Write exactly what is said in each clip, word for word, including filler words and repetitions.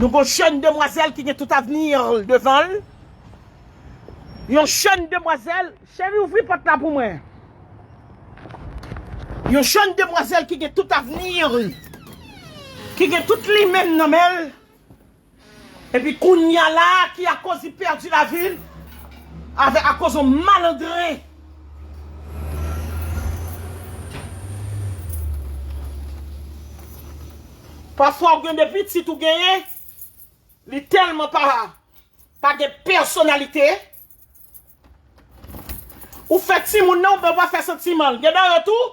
Nou gon jèn demwazèl ki gen tout avni l devan l. Yon jèn demwazèl, cheri, ouvri pòt la pou mwen. Yon jèn demwazèl ki gen tout avni l, ki gen tout limenm nan men l. Epi kounye a la, ki akoz li pèdi lavi l, avè, akoz yon malandren. Pafwa ou gen de pitit ou genyen, li tèlman pa, pa gen pèsonalite. Ou fè timoun nan, ou pa fè santiman l. Gen nan yo tou,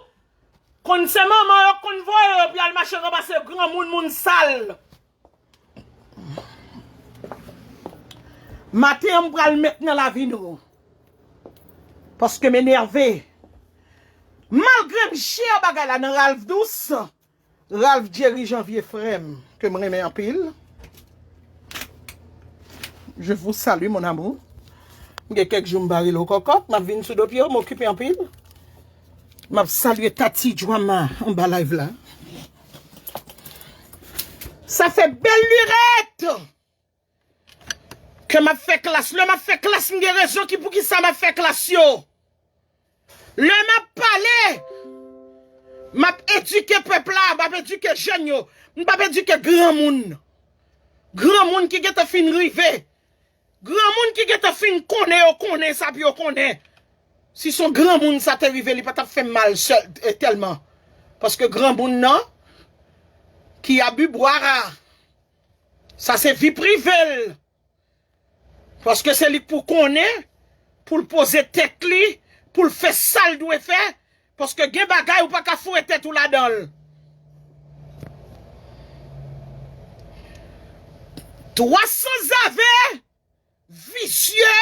konn se manman yo konn voye yo pou y al mache ranmase granmoun, moun sal. Maten an, m pral met nan lavi nou. Paske m enève. Malgre m share bagay la nan Ralph Douce, Ralph Jerry Janvier, frè m, ke m renmen anpil. Je vous salue, mon amour. M gen kèk jou m pa rele w kòkòt, m ap vin sou do pye w, m okipe anpil. M ap salye Tati Drama anba live la. Sa fè bèl lirèt ke m ap fè klas. Lè m ap fè klas, m gen rezon ki poukisa m ap fè klas yo. Lè m ap pale, m ap edike pèp la, m ap edike jèn yo. M p ap edike granmoun. Granmoun ki gentan fin rive. Granmoun ki gentan fin konnen yo konnen sa pou yo konnen. Si se yon granmoun sa te rive, li pa t ap fè m mal sèl, e, tèlman. Paske granmoun nan, ki abi bwara, sa se vi prive l. Paske se li k pou konnen, pou l poze tèt li, pou l fè sa l dwe fè, paske gen bagay ou pa ka foure tèt ou ladan l. Twa sanzave, visye,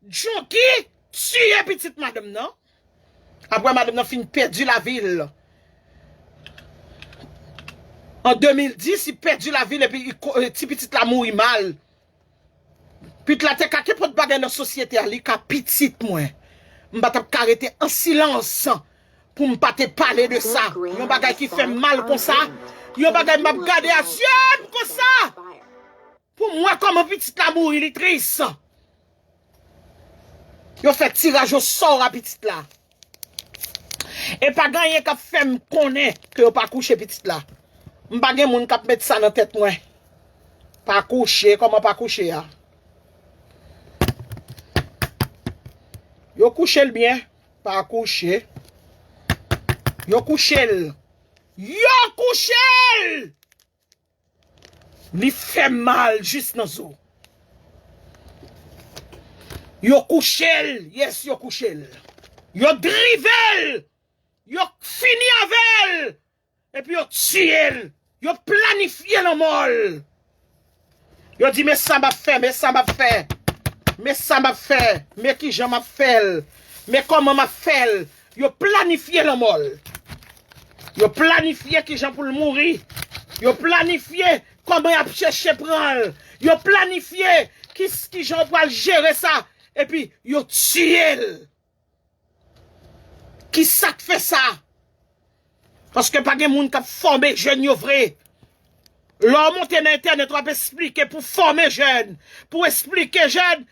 Junkie tiye pitit madanm nan. Apre madanm nan fin pèdi lavi l. An de mil dis, li pèdi lavi l epi li ko-, ti pitit la mouri mal. Pitit la te ka kenpòt bagay nan sosyete a, li ka pitit mwen. M pa t ap ka rete an silans pou m pa te pale de sa. Yon bagay ki fè m mal konsa. Yon bagay m ap gade a zye m konsa. Pou m wè kòman pitit la mouri, li tris. Yo fè tiraj osò a pitit la. E pa gen anyen k ap fè m konnen ke yo pa kouche pitit la. M pa gen moun k ap met sa nan tèt mwen. Pa kouche, kòman pa kouche a? Yo kouche l byen. Pa kouche. Yo kouche l. Yo kouche l! Li fè mal jis nan zo. Yo kouche l, yes, yo kouche l. Yo drive l, yo fini avè l, epi yo tiye l, yo planifye lanmò l. Yo di, men sa m ap fè, men sa m ap fè, men sa m ap fè, men kijan m ap fè l, men kòman m ap fè l. Yo planifye lanmò l. Yo planifye kijan pou l mouri. Yo planifye kòman y ap chèche pran l. Yo planifye ki, kijan yo pral jere sa. Epi, yo tiye l. Kisa k fè sa? Paske pa gen moun k ap fòme jèn yo vre. Lè w monte nan entènèt, w ap esplike pou fòme jèn, pou esplike jèn,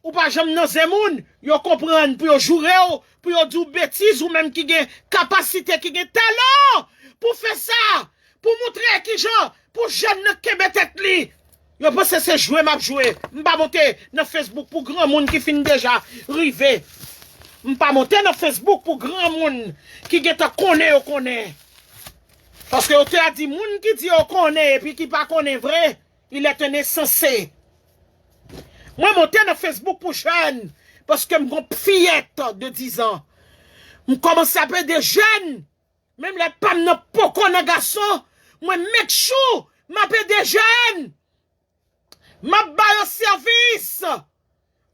ou pa janm nan zen moun, yo konprann pou yo joure w, pou yo di w betiz, ou menm ki gen kapasite, ki gen talan pou fè sa, pou moutre kijan pou jèn nan kenbe tèt li. Yo panse se jwe m ap jwe. M pa monte nan Facebook pou granmoun ki fin deja rive. M pa monte nan Facebook pou granmoun ki gentan konnen yo konnen. Paske yo te a di moun ki di yo konnen epi ki pa konnen vre, il est un insensé. Mwen monte nan Facebook pou jèn, paske m gon fiyèt de dizan. M kòmanse ap ede jèn. Menm lè pa m nan poko nan gason, mwen make sure m ap ede jèn. M ap ba yo sèvis.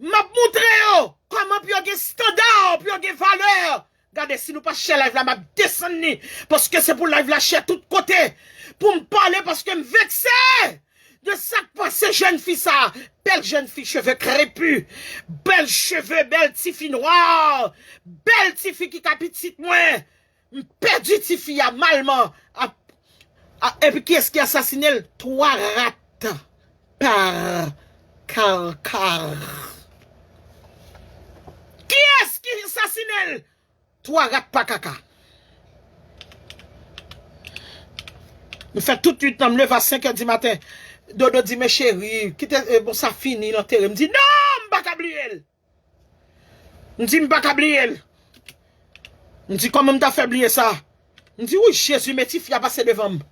M ap moutre yo kòman pou yo gen estanda, pou yo gen valè. Gade, si nou pa share live la, m ap desann li. Paske se pou live la share tout kote. Pou m pale, paske m vekse de sa k pase jèn fi sa. Bèl jèn fi, cheve krepi. Bèl cheve, bèl tifi nwa. Bèl tifi ki ka pitit mwen. M pèdi tifi a malman. A, a, epi kiyès ki asasine l? Twa rat. par kaka. Kiyès ki sasinen l? Twa rat pa kaka. M fè tout nwit lan, m leve a senk è di maten. Dodo di, men cheri, kite, eh, bon, sa fini, l antere. M di, non, m pa ka bliye l. M di, m pa ka bliye l. M di, kòman m ta fè bliye sa? M di, wi, Jezi, men tifi a pase devan m.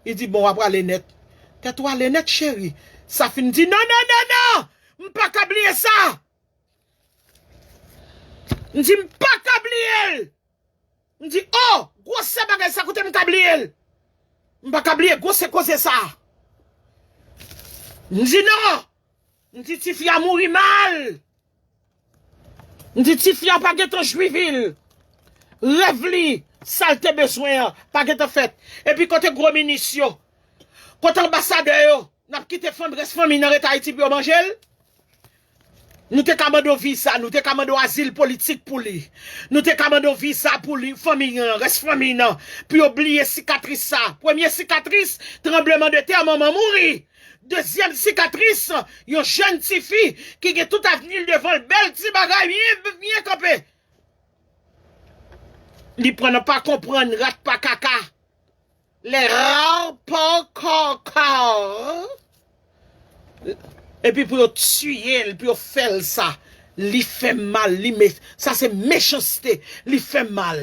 Li di, bon, w a prale nèt. Tèt ou ale nèt, cheri. Sa fin di, non, non, non, non! M pa ka bliye sa! M di, m pa ka bliye l! M di, o, gwosè bagay sa, kote m ka bliye l? M pa ka bliye gwosè koze sa. M di, non! M di, tifi a mouri mal. M di, tifi a pa gentan jwi vi l. Rèv li, sa l te bezwen an, pa gentan fèt. Epi kote gwo minis yo? Kote anbasadè yo? N ap kite fanm, rès fanmi nan ret Ayiti pou yo manje l? Nou te ka mande yon viza, nou te ka mande yon azil politik pou li. Nou te ka mande yon viza pou li, fanmi an, rès fanmi nan, pou yo bliye sikatris sa. Premye sikatris, tranblemanntè, manman mouri. Dezyèm sikatris, yon jèn tifi ki gen tout avni l devan l, bèl ti bagay, byen, byen kanpe. Li pran nan pa konprann, rat pa kaka. Les rats pas kaka. Epi pou yo tiye l, pou yo fè l sa, li fè m mal, li me, sa se mechanste, li fè m mal.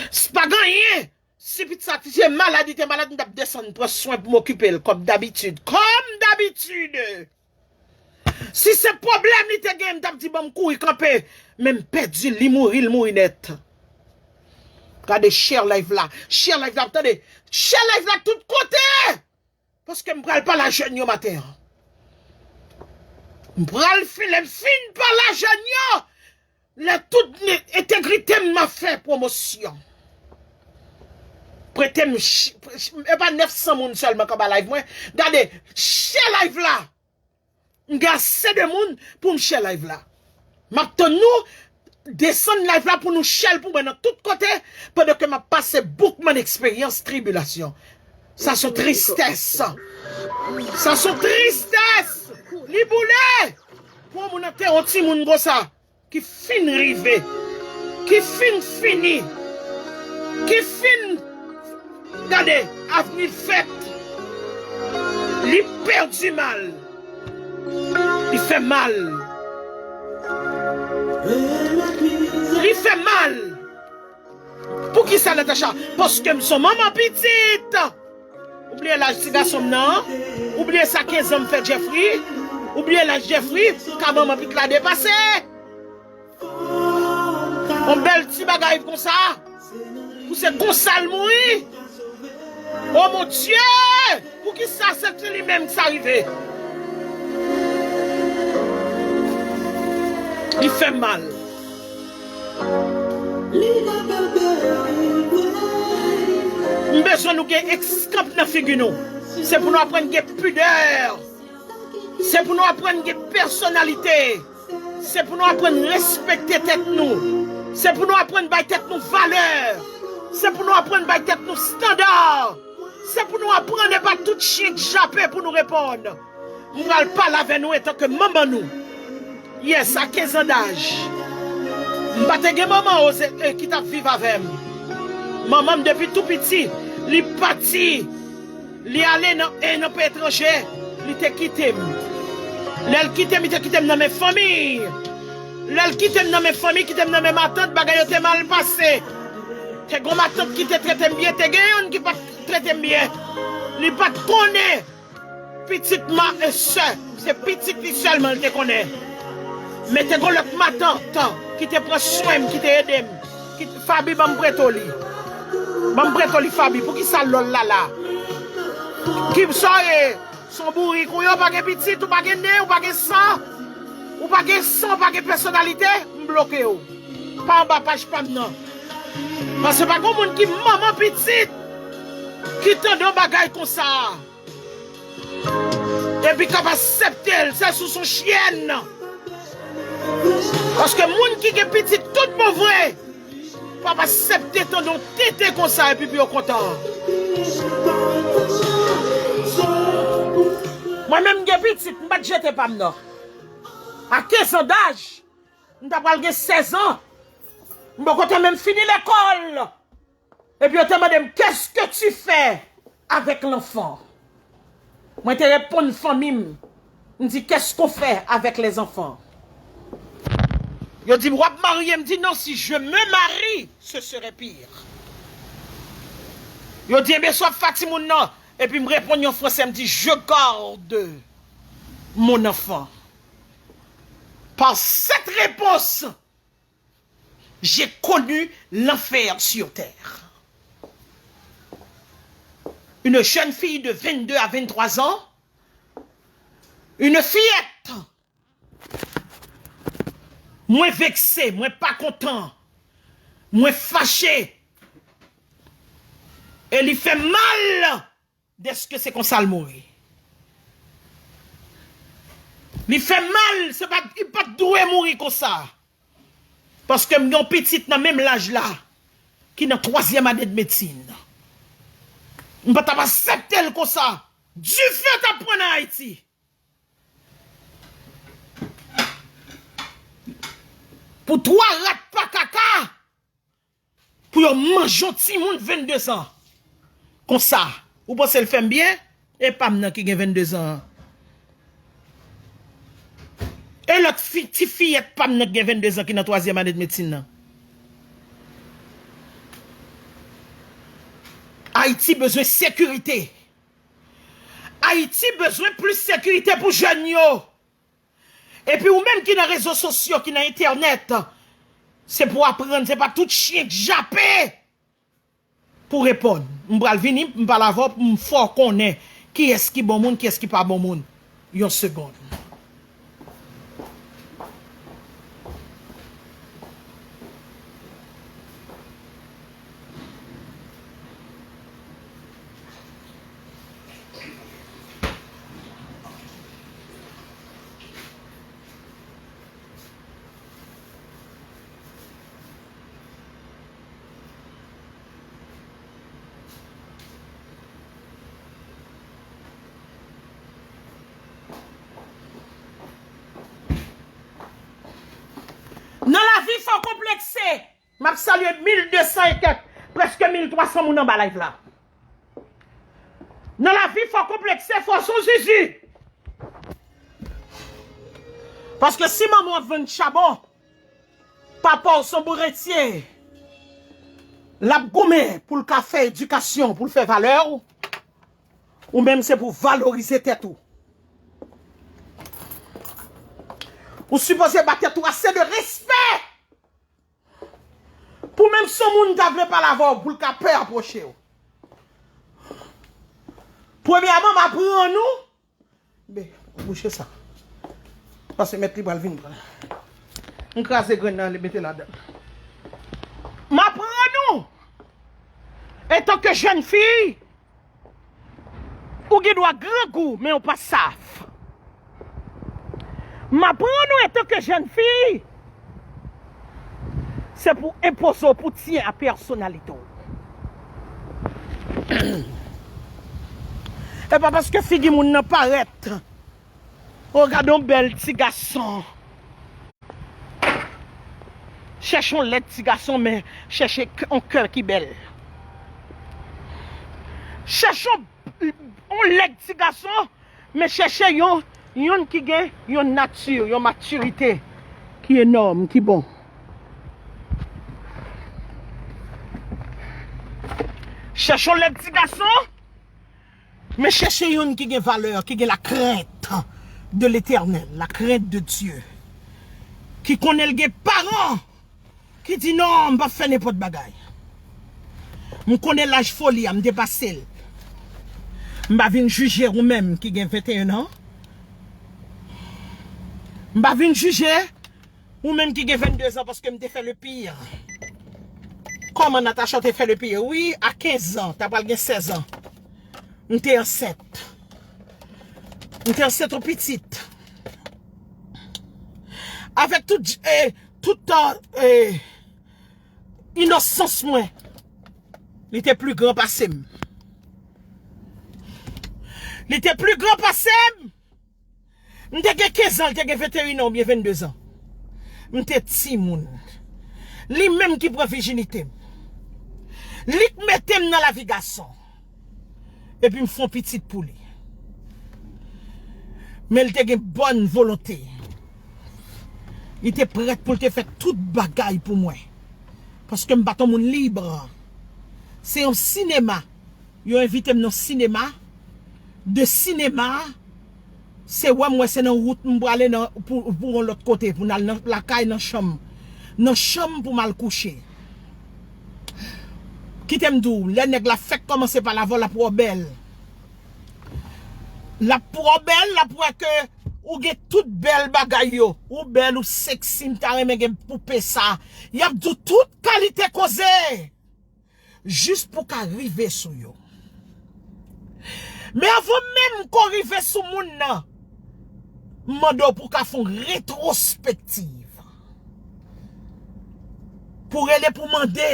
S pa gen anyen. Si pitit sa ti se malad, li te malad, m t ap desann pran swen pou m okipe l, kòm dabitid. Kòm dabitid! Si se pwoblèm li te gen, m t ap di, ban m kouri kanpe. Men m pèdi, li mouri, li mouri nèt. Gade share live la. Share live la, tande. Share live la tout kote! Paske m pral pale a jèn yo maten an. M pral fin, lè m fin pale a jèn yo, lè tout ne-, entegrite m, m ap fè pwomosyon. Prete m ch-, ch-, e pa nèf san moun sèlman k anba live mwen. Gade, share live la. M gen ase de moun pou m share live la. M ap tann nou desann live la pou nou share l pou mwen nan tout kote, pandan ke m ap pase boukman eksperyans tribilasyon. Sa se yon tristès. Sa se yon tristès. Li boule. Pou yon moun antere yon timoun konsa ki fin rive, ki fin fini, ki fin, gade, avni l fèt, li pèdi mal, li fè mal, li fè mal. Poukisa, Natacha? Paske m se yon manman pitit. Ou bliye laj ti gason m nan? Ou bliye sa kenz an m fè Jeffrey? Ou bliye laj Jeffrey? Ka manman pitit la depase? On bèl ti bagay konsa? Pou se konsa l mouri? O mon Dye! Poukisa se ti li menm sa rive? Li fè m mal. M bezwen nou gen eskanp nan figi nou. Se pou nou aprann gen pidè. Se pou nou aprann gen pèsonalite. Se pou nou aprann respekte tèt nou. Se pou nou aprann bay tèt nou valè. Se pou nou aprann bay tèt nou estanda. Se pou nou aprann, e pa tout chen k jape pou nou reponn. M pral pale avè nou antanke manman nou. Yes, a kenz an daj. M pa te gen manman oze, e, ki t ap viv avè m. Manman m depi tou piti, li pati. Li ale nan, e, nan peyi etranje, li te kite m. Lè l kite m, li te kite m nan men fanmi. Lè l kite m nan men fanmi, kite m nan men matant, bagay yo te mal pase. Te gon matant ki te trete m byen, te gen youn ki pa t trete m byen. Li pa t konnen. Pitit ma e sè, se pitit li sèlman l te konnen. Men te gon lòt matant ki te pran swen m, ki te ede m. Ki, Faby, ban m preto li. Ban m preto li, Faby. Poukisa lòl la la? Ki sa w ye? Se yon bourik ou ye, ou pa gen pitit, ou pa gen nen, ou pa gen san. Ou pa gen san, ou pa gen pèsonalite, m bloke w. Pa anba paj pa m nan. Paske pa gen moun ki manman pitit ki tande yon bagay konsa. Epi k ap aksepte l, se sou son chyèn. Paske moun ki gen pitit tout bon vre p ap aksepte tande yon tenten konsa epi pou yo kontan. Mwen menm m gen pitit, m pa t jete pa m nan. A kenz an daj, m ta pral gen sèz an. M poko te menm fini lekòl. Epi yo te mande m, qu'est-ce que tu fais avec l'enfant? Mwen te reponn fanmi m, m di, qu'est-ce qu'on fait avec les enfants? Yo di m, w ap marye? M di, non, si je me marie, ce serait pire. Yo di, enben, sa w ap fè timoun nan? Epi m reponn yo an fransè, m di, je garde mon enfant. Par cette réponse, j'ai connu l'enfer sur terre. Une jeune fille de vingt-deux à vingt-trois ans, une fillette. Mwen vekse, mwen pa kontan, mwen fache. E li fè m mal dèske se konsa l mouri. Li fè m mal, se pa, li pa t dwe mouri konsa. Paske m gen yon pitit nan menm laj la, ki nan twazyèm ane de medsin. M pa t ap aksepte l konsa. Dife t ap pran nan Ayiti. Pou twa rat pa kaka, pou yo manje yon timoun venndezan. Konsa, ou panse l fè m byen? E pa m nan ki gen venndezan an. E lòt fi, ti fiyèt pa m nan ki gen venndezan ki nan twazyèm ane de medsin nan. Ayiti bezwen sekirite. Ayiti bezwen plis sekirite pou jèn yo. Epi ou menm ki nan rezo sosyo, ki nan entènèt, se pou aprann, se pa tout chen k jape pou reponn. M pral vini, m pale avè w pou m fè w konnen kiyès ki bon moun, kiyès ki pa bon moun. Yon segonn. Nan lavi, fò w konplekse. M ap salye mil de san e kèk, prèske mil twa san moun anba live la. Nan lavi, fò w konplekse, fò w se yon zizi. Paske si manman w ap vann chabon, papa w se yon bourentye, l ap goumen pou l ka fè edikasyon, pou l fè valè w, ou menm se pou w valorize tèt ou. Ou sipoze ba tèt ou ase de respè pou menm si yon moun ta vle pale avè w, pou l ka pè apwoche w. Premyèman, m aprann ou, be, bouche sa. Paske mèt li pral vin pran. M kraze grenn nan, li mete ladan. M aprann ou, antanke jèn fi, ou gen dwa grangou, men ou pa saf. M aprann ou antanke jèn fi, se pou enpoze w, pou tyen a pèsonalite w. E pa paske figi moun nan parèt. O, gade yon bèl ti gason. Chèche yon lèd ti gason, men chèche k-, yon kè ki bèl. Chèche yon, yon lèd ti gason, men chèche yon, yon ki gen yon nati, yon matirite ki enòm, ki bon. Chèche yon lèd ti gason, men chèche youn ki gen valè, ki gen la crainte de l'Éternel, la crainte de Dieu. Ki konnen l gen paran, ki di, non, m p ap fè nenpòt bagay. M konnen laj foli a, m depase l. M pa vin jije ou menm ki gen venteyen an. M pa vin jije ou menm ki gen venndezan, paske m te fè le pire. Kòman Natacha te fè le pire? Wi, a kenz an, ta pral gen sèz an. M te ansent. M te ansent yon pitit. Avèk tout, eh, tout, eh, inosans mwen, li te pli gran pase m. Li te pli gran pase m. M te gen kenz an, li te gen venteyen an oubyen vennde zan. M te timoun. Li menm ki pran vijinite m. Li k mete m nan lavi gason. Epi m fè yon pitit pou li. Men li te gen bòn volonte. Li te prèt pou l te fè tout bagay pou mwen. Paske m pa t yon moun lib. Se yon sinema. Yo envite m nan sinema. De sinema, se wè m wè se nan wout m prale nan, pou, pou yon lòt kote, pou n al nan lakay, nan chanm. Nan chanm pou m al kouche. Kite m di w, lè nèg la fèk kòmanse pale avè w, l ap wè w bèl. L ap wè w bèl, l ap wè ke ou gen tout bèl bagay yo. Ou bèl, ou seksi, m ta renmen gen poupe sa. Y ap di w tout kalite koze. Jis pou w ka rive sou yo. Men anvan menm ke w rive sou moun nan, m mande w pou w ka fè yon retwospektiv. Pou w rele, pou w mande,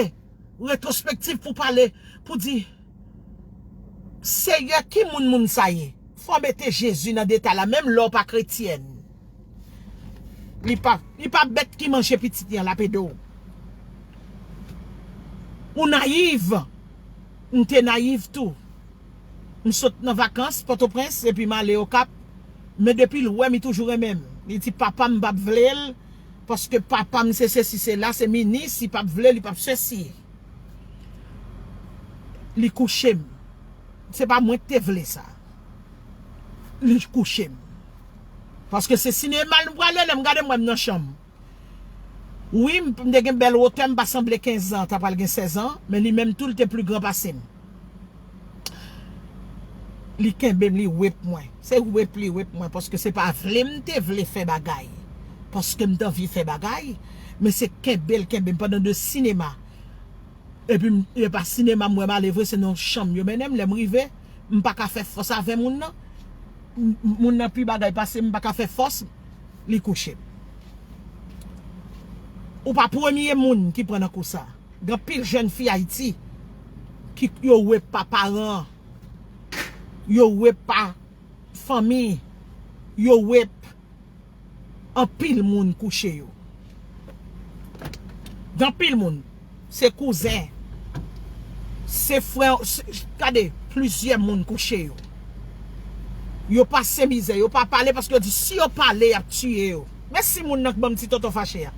retwospektiv pou w pale, pou w di, Seyè, ki moun moun sa ye? Fò w mete Jezi nan detay la, menm lè w pa kretyèn. Li pa, li pa bèt ki manje pitit li an, l ap ede w. Ou nayiv. M te nayiv tou. M sot nan vakans Pòtoprens, epi m ale Okap. Men depi l wè m, li toujou renmen m. Li di, "Papa m p ap vle l, paske papa m se sesi, se la, se minis, li p ap vle, li p ap sesi." Li kouche m. Se pa mwen ki te vle sa. Li kouche m. Paske se sinema l m prale, lè m gade m wè m nan chanm. Wi, m m te gen bèl wotè, m pa sanble kenz an, ta pral gen sèz an, men li menm tou, li te pli gran pase m. Li kenbe m, li rep mwen. Se rep li rep mwen, paske se pa vle m te vle fè bagay. Paske m t anvi fè bagay, men se kenbe l kenbe m pandan de sinema. Epi m, e pa sinema m wè m ale vre, se nan chanm yo mennen m. Lè m rive, m pa ka fè fòs avè moun nan. M, m, moun nan pi bagay pase m, m pa ka fè fòs, li kouche m. Ou pa premye moun ki pran nan kou sa. Gen anpil jèn fi Ayiti ki yo rep pa paran, yo rep pa fanmi, yo rep. Anpil moun kouche yo. Gen anpil moun. Se kouzen. Se frè, se, gade, plizyè moun kouche yo. Yo pase mizè, yo pa pale paske yo di si yo pale, y ap tiye yo. Men si moun nan k ban m ti tonton fache a.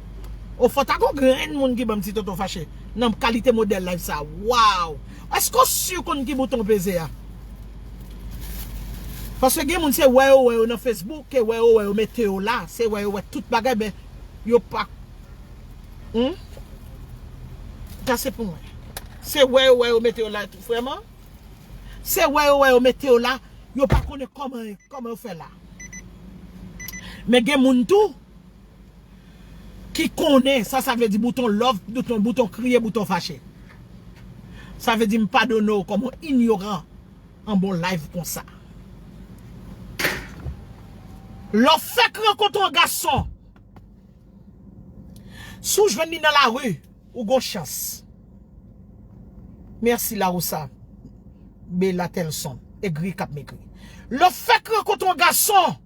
O fò ta gon grenn moun ki ban m ti tonton fache nan kalite modèl live sa. Waw! Èske w si w konn ki bouton w peze a? Paske gen moun se wè yo wè yo nan Facebook, ke wè yo wè yo mete yo la, se wè yo wè tout bagay, men yo pa. Hmm? Sa se pou mwen. Se wè yo wè yo mete yo la tou, vrèman. Se wè yo wè yo mete yo la, yo pa konnen kòman, kòman yo fè la. Men gen moun tou, ki konnen sa, sa vle di bouton love, bouton, bouton kriye, bouton fache. Sa vle di m padone w kòm yon inyoran anba yon live konsa. Lè w fèk rankontre yon gason, si w jwenn li nan lari, ou gon chans. Mèsi Larousa, Bela Telson, egri k ap m ekri. Lè w fèk rankontre yon gason,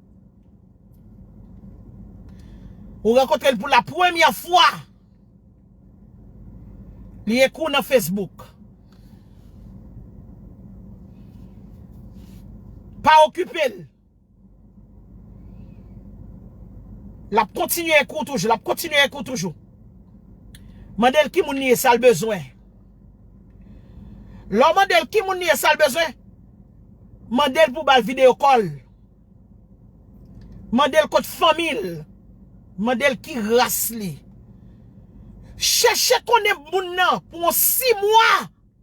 ou rankontre l pou la premyè fwa. Li ekri w nan Facebook. Pa okipe l. L ap kontinye ekri w toujou, l ap kontinye ekri w toujou. Mande l ki moun li ye, sa l bezwen. Lè w mande l ki moun li ye, sa l bezwen, mande l pou ba l videyo kòl. Mande l kot fanmi l. Mande l ki ras li. Chèche konnen moun nan pou yon sis mwa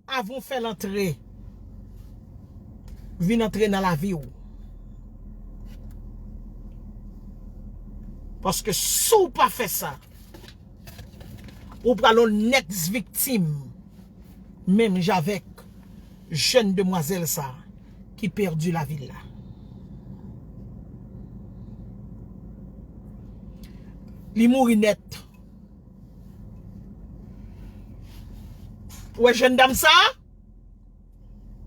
avan w fè l antre. Vin antre nan lavi w. Paske si w pa fè sa, ou pral yon next viktim, menm jan avèk jèn demwazèl sa ki pèdi lavi l la. Li mouri nèt. Ou wè jèn dam sa?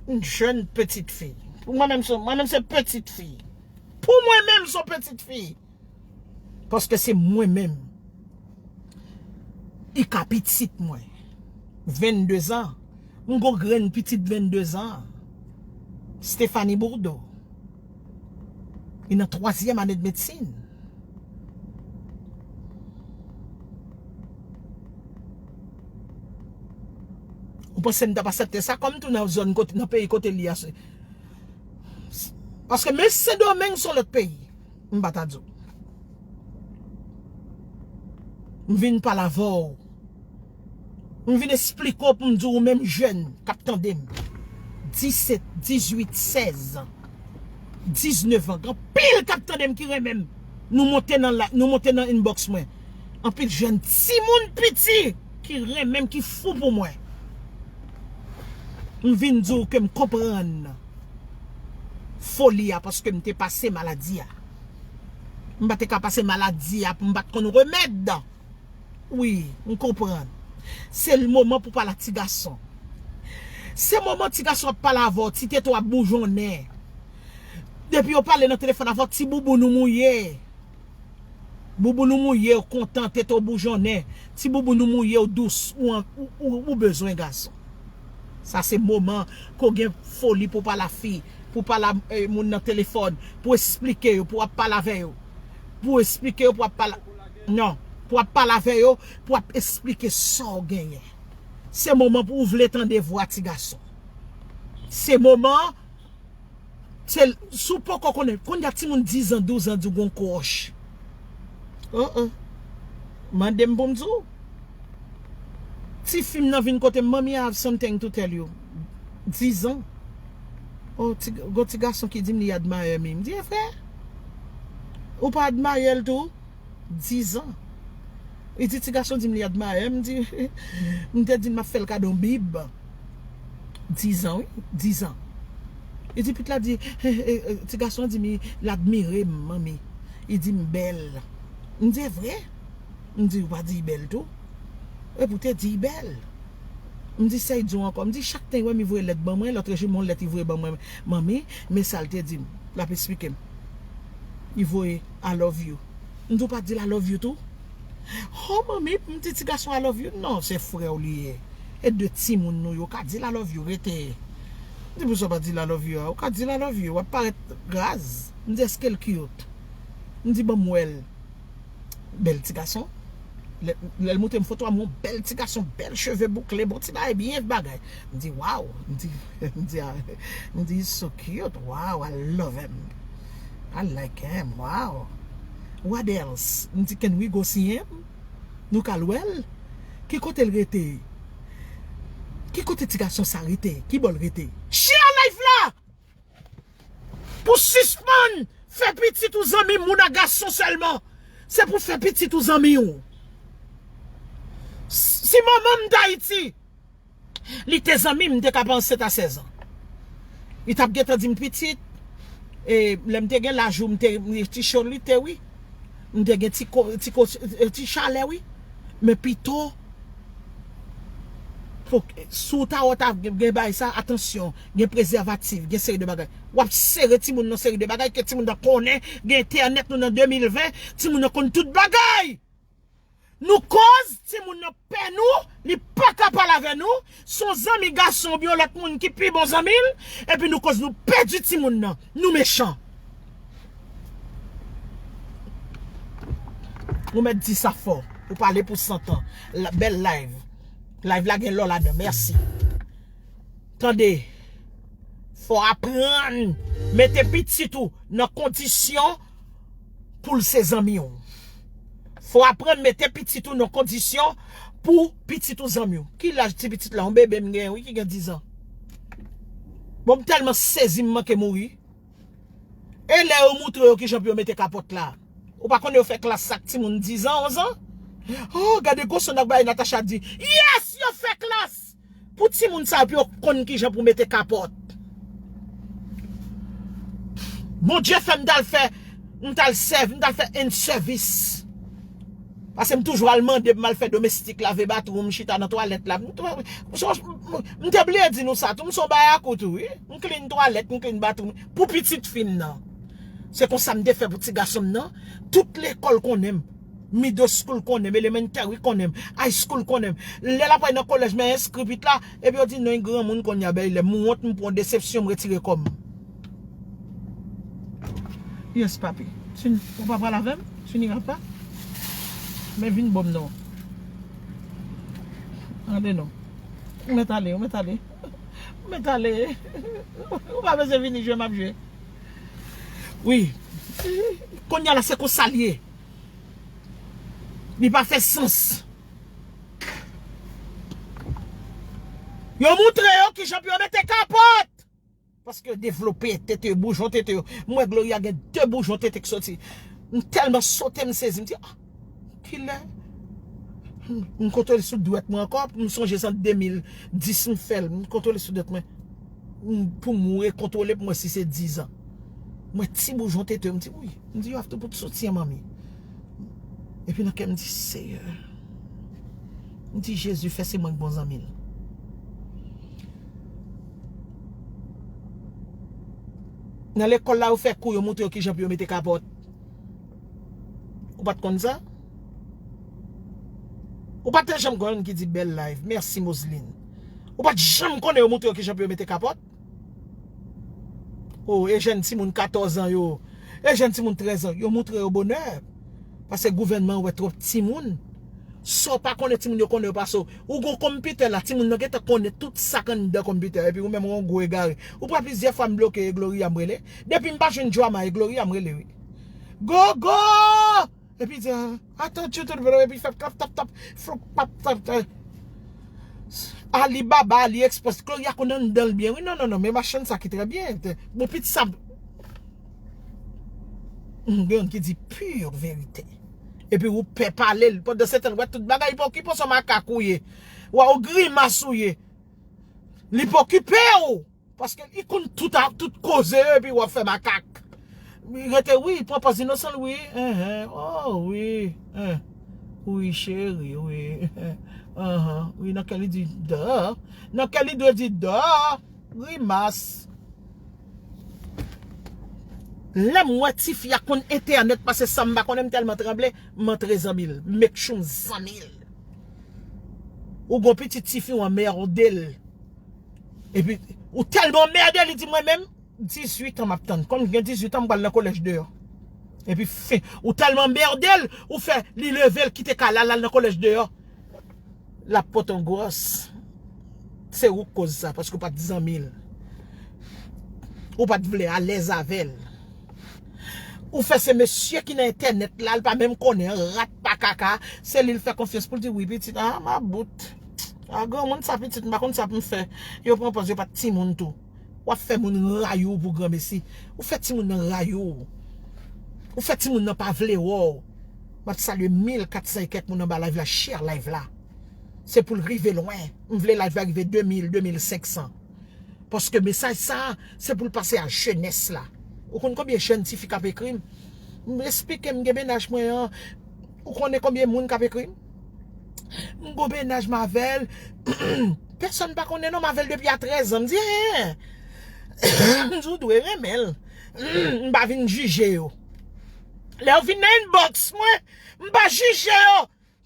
Yon jèn pitit fi. Pou mwen menm, se, mwen menm se pitit fi. Pou mwen menm, se yon pitit fi. Paske se mwen menm. I ka pitit mwen. Vennde zan. M gon grenn pitit vennde zan. Stephanie Bourdeau. I nan twazyèm ane de medsin. Ou panse m t ap aksepte sa kòm tou nan zòn kote, nan peyi kote li a? Paske men Sendomeng se yon lòt peyi. M pa ta di w. M vin pale avè w. M vin esplike w pou m di w, ou menm jèn k ap tande m. Disèt, dizuit, sèz, diznèf an. Gen anpil k ap tande m ki renmen m. Nou monte nan la, nou monte nan inbox mwen. Anpil jèn timoun piti ki renmen m, ki fou pou mwen. M vin di w ke m konprann foli a paske m te pase maladi a. M pa te ka pase maladi a pou m pa t konn remèd. Wi, m konprann. Se l moman pou pale a ti gason. Se moman ti gason ap pale avè w, ti tete w ap boujonnen. Depi yo pale nan telefòn avè w, ti bouboun ou mouye. Bouboun ou mouye, ou kontan, tete w boujonnen. Ti bouboun ou mouye, ou dous, ou, an- ou, ou, ou bezwen gason. Sa se moman ke w gen foli pou pale a fi, pou pale a eh, moun nan telefòn, pou esplike yo, pou w ap pale avè yo. Pou esplike yo, pou w ap pale. Non, pou w ap pale avè yo, pou w ap esplike sa w genyen. Se moman pou w vle tande vwa ti gason. Se moman, se, si w poko konnen, kounye a timoun diz an, douz an di w gon kwoch. Oh, oh. Mande m pou m di w. Tifi m nan vin kote m, "Mommy, I have something to tell you." Diz an. Oh, ti, gon ti gason ki di m li admire mi. M di, "E vre? Ou pa admire l tou?" Diz an. Li di, "Ti gason di m li admire m." M di, "M te di l m ap fè l kado yon bib." Diz an, wi. Diz an. Li di, "Pit la di, eh, eh, eh, ti gason an di m li admire m, manmi. Li di m bèl." M di, "E vre?" M di, "Ou pa di l bèl tou?" Epi w te di l bèl. M di, "Sa l di w ankò?" M di, "Chak tan l wè m, li voye lèt ban mwen, lòt jou, m yon lèt li voye ban mwen, manmi, men sa l te di m." L ap esplike m. Li voye, "I love you." M di, "Ou pa di l I love you tou?" "Oh, manmi," m di, "ti gason I love you." "Non, se frè w li ye. E de timoun nou yo ka di l I love you, rete." M di, "Pou sa w pa di l I love you a? Ou ka di l I love you, w ap parèt raz." M di, "Èske l cute?" M di, "Ban m wè l." Bèl ti gason. Lè, lè l montre m foto a, m wè yon bèl ti gason, bèl cheve boukle, bon ti bagay, byen bagay. M di, "Wow." M di, m di, ah, m di, "He's so cute. Wow, I love him. I like him. Wow. What else?" M di, "Can we go see him?" Nou ka al wè l? Ki kote l rete? Ki kote ti gason sa rete? Ki bò l rete? Share live la! Pou sispann fè pitit ou zanmi moun a gason sèlman. Se pou fè pitit ou zanmi w. Si manman m t Ayiti, li te zanmi m, m te ka pa ansent a sèz an. Li t ap gentan di m pitit, e lè m te gen laj ou, m te, m te ti cho lite, wi. M te gen ti ko, ti ko, ti chalè, wi. Men pito, pou, si w ta wè w ta gen, gen bagay sa, atansyon, gen prezèvatif, gen seri de bagay. W ap sere timoun nan seri de bagay, ke timoun nan konnen, gen entènèt, nou nan de mil ven, timoun nan konn tout bagay. Nou koz, timoun nan pè nou, li pa ka pale avè nou, se yon zanmi gason oubyen yon lòt moun ki pi bon zanmi l, epi nou koz nou pèdi timoun nan, nou mechan. Ou mèt di sa fò, ou pale pou san tan. La, bèl live. Live la gen lò ladan, mèsi. Tande, fò aprann mete pitit ou nan kondisyon pou l se zanmi w. Fò aprann mete pitit ou nan kondisyon pou pitit ou zanmi w. Ki laj ti pitit la? Yon bebe m gen, wi, ki gen diz an. Bon, m tèlman sezi, m manke mouri. E lè yo moutre yo kijan pou yo mete kapòt la? Ou pa konnen yo fè klas ak timoun diz an, onz an? Oh, gade gwo son ak bagay Natacha di. Yes, yo fè klas pou timoun sa yo pou yo konn kijan pou mete kapòt. Bondye fè m t al fè, m t al sèvi, m t al fè in sèvis. Paske m toujou al mande pou m al fè domestik, lave batwoum, chita nan twalèt la. M, m, m, m te bliye di nou sa tou, m se yon bayakou tou, wi. M clean twalèt, m clean batwoum. Pou pitit fi m nan. Se konsa m te fè pou ti gason m nan. Tout lekòl konnen m. Middle school konnen m, elementary konnen m, high school konnen m. Lè l ap pral nan kolèj, m enskri pitit la, epi yo di non, li granmoun kounye a, bèy lè. M wont, m pran desepsyon, m retire kò m. Yes, papi. Tu n-, ou pa pral avè m? Tu n'iras pas? Men vin ban m non. Ale non. Ou mèt ale, ou mèt ale. Ou mèt ale. Ou pa bezwen vini jwe, m ap jwe. Wi. Kounye a la, se konsa l ye. Li pa fè sans. Yo moutre yo kijan pou yo mete kapòt. Paske yo devlope tete yo, boujon tete yo. M wè Gloria gen de boujon tete ki soti. M tèlman sote, m sezi, m di, ah, kilè? M, m kontwole sou dwèt mwen ankò, m sonje se an de mil dis m fè l, m kontwole sou dwèt mwen. M, pou m rekontwole pou m wè si se diz an. M wè ti boujon tete yo, m di, wi. M di, yo ap tou pou t soti an manmi. Epi nan kè m di, Seyè. M di, Jezi, fè se mwen k bon zanmi l. Nan lekòl la, yo fè kou, yo moutre yo kijan pou yo mete kapòt. Ou pa t konn sa? Ou pa t janm konn ki di bèl live. Mèsi, Moseline. Ou pa t janm konnen yo moutre yo kijan pou yo mete kapòt? O, e jèn timoun katòz an yo, e jèn timoun trèz an, yo moutre yo bonè. Paske gouvènman an wè twòp timoun. Sa w pa konnen, timoun yo konnen yo pase w. Ou gon konpitè la, timoun nan gentan konnen tout sa k anndan konpitè a, epi ou menm ou yon gwo egare. Ou pran plizyè fwa m bloke e Gloria m rele. Depi m pa jwenn Joama e Gloria m rele, wi. Gogo! Epi di, ah, atann, tchou, tout, epi fè tap, tap, tap, floup, pap, tap, tap. Alibaba, AliExpress, Gloria konn anndan l byen. Wi, non, non, non, men machann sa ki trè byen. Bon, pitit sa. Hmm, gen youn ki di pure verite. Epi ou pè pale l. Pandan se tan, w wè tout bagay pa okipe w, se makak ou ye. W a ou grimas ou ye. Li pa okipe w. Paske li konn tout a, tout koze yo, epi w ap fè makak. Li rete, wi, pran pòz inosan l, wi. Enhen, oh, wi. En. Wi, cheri, wi. Enhen, wi, nan kè li di, duh. Nan kè li dwe di, duh. Grimas. Lè m wè tifi a konn entènèt pase sa m pa konnen, m tèlman tranble, m antre zanmi l. Make sure m zanmi l. Ou gon pitit tifi w anmède l. Epi, ou tèlman anmède, li di mwen menm, dizuit an m ap tann. Kòm m gen dizuit an, m pral nan kolèj deyò. Epi, fen, ou tèlman anmède l, ou fè li leve l kite kay la, l al nan kolèj deyò. L ap pote yon gwòs. Se ou k koz sa, paske ou pa t zanmi l. Ou pa t vle alèz avè l. Ou fè se mesye ki nan entènèt la, l pa menm konnen, rat pa kaka, se li l fè konfyans pou l di, wi, pitit, ah, m ap bout. Ah, granmoun sa pitit, m pa konn sa pou m fè. Yo pran pòz, yo pa t timoun tou. W ap fè moun rayi w pou granmesi. Ou fè timoun nan rayi w. Ou fè timoun nan pa vle wè w. M ap salye mil kat san e kèk moun anba live la, share live la. Se pou l rive lwen. M vle live la rive de mil, de mil senk san. Paske mesaj sa a, se pou l pase a jenès la. Ou konn konbyen jèn tifi k ap ekri m? M esplike m gen mennaj mwen an. Ou konnen konbyen moun k ap ekri m? M gon mennaj m avè l. Pèsonn pa konnen non, m avè l depi a trèz an. M di, en. M di, ou dwe renmen l. M pa vin jije yo. Lè yo vin nan inbox mwen, m pa jije yo.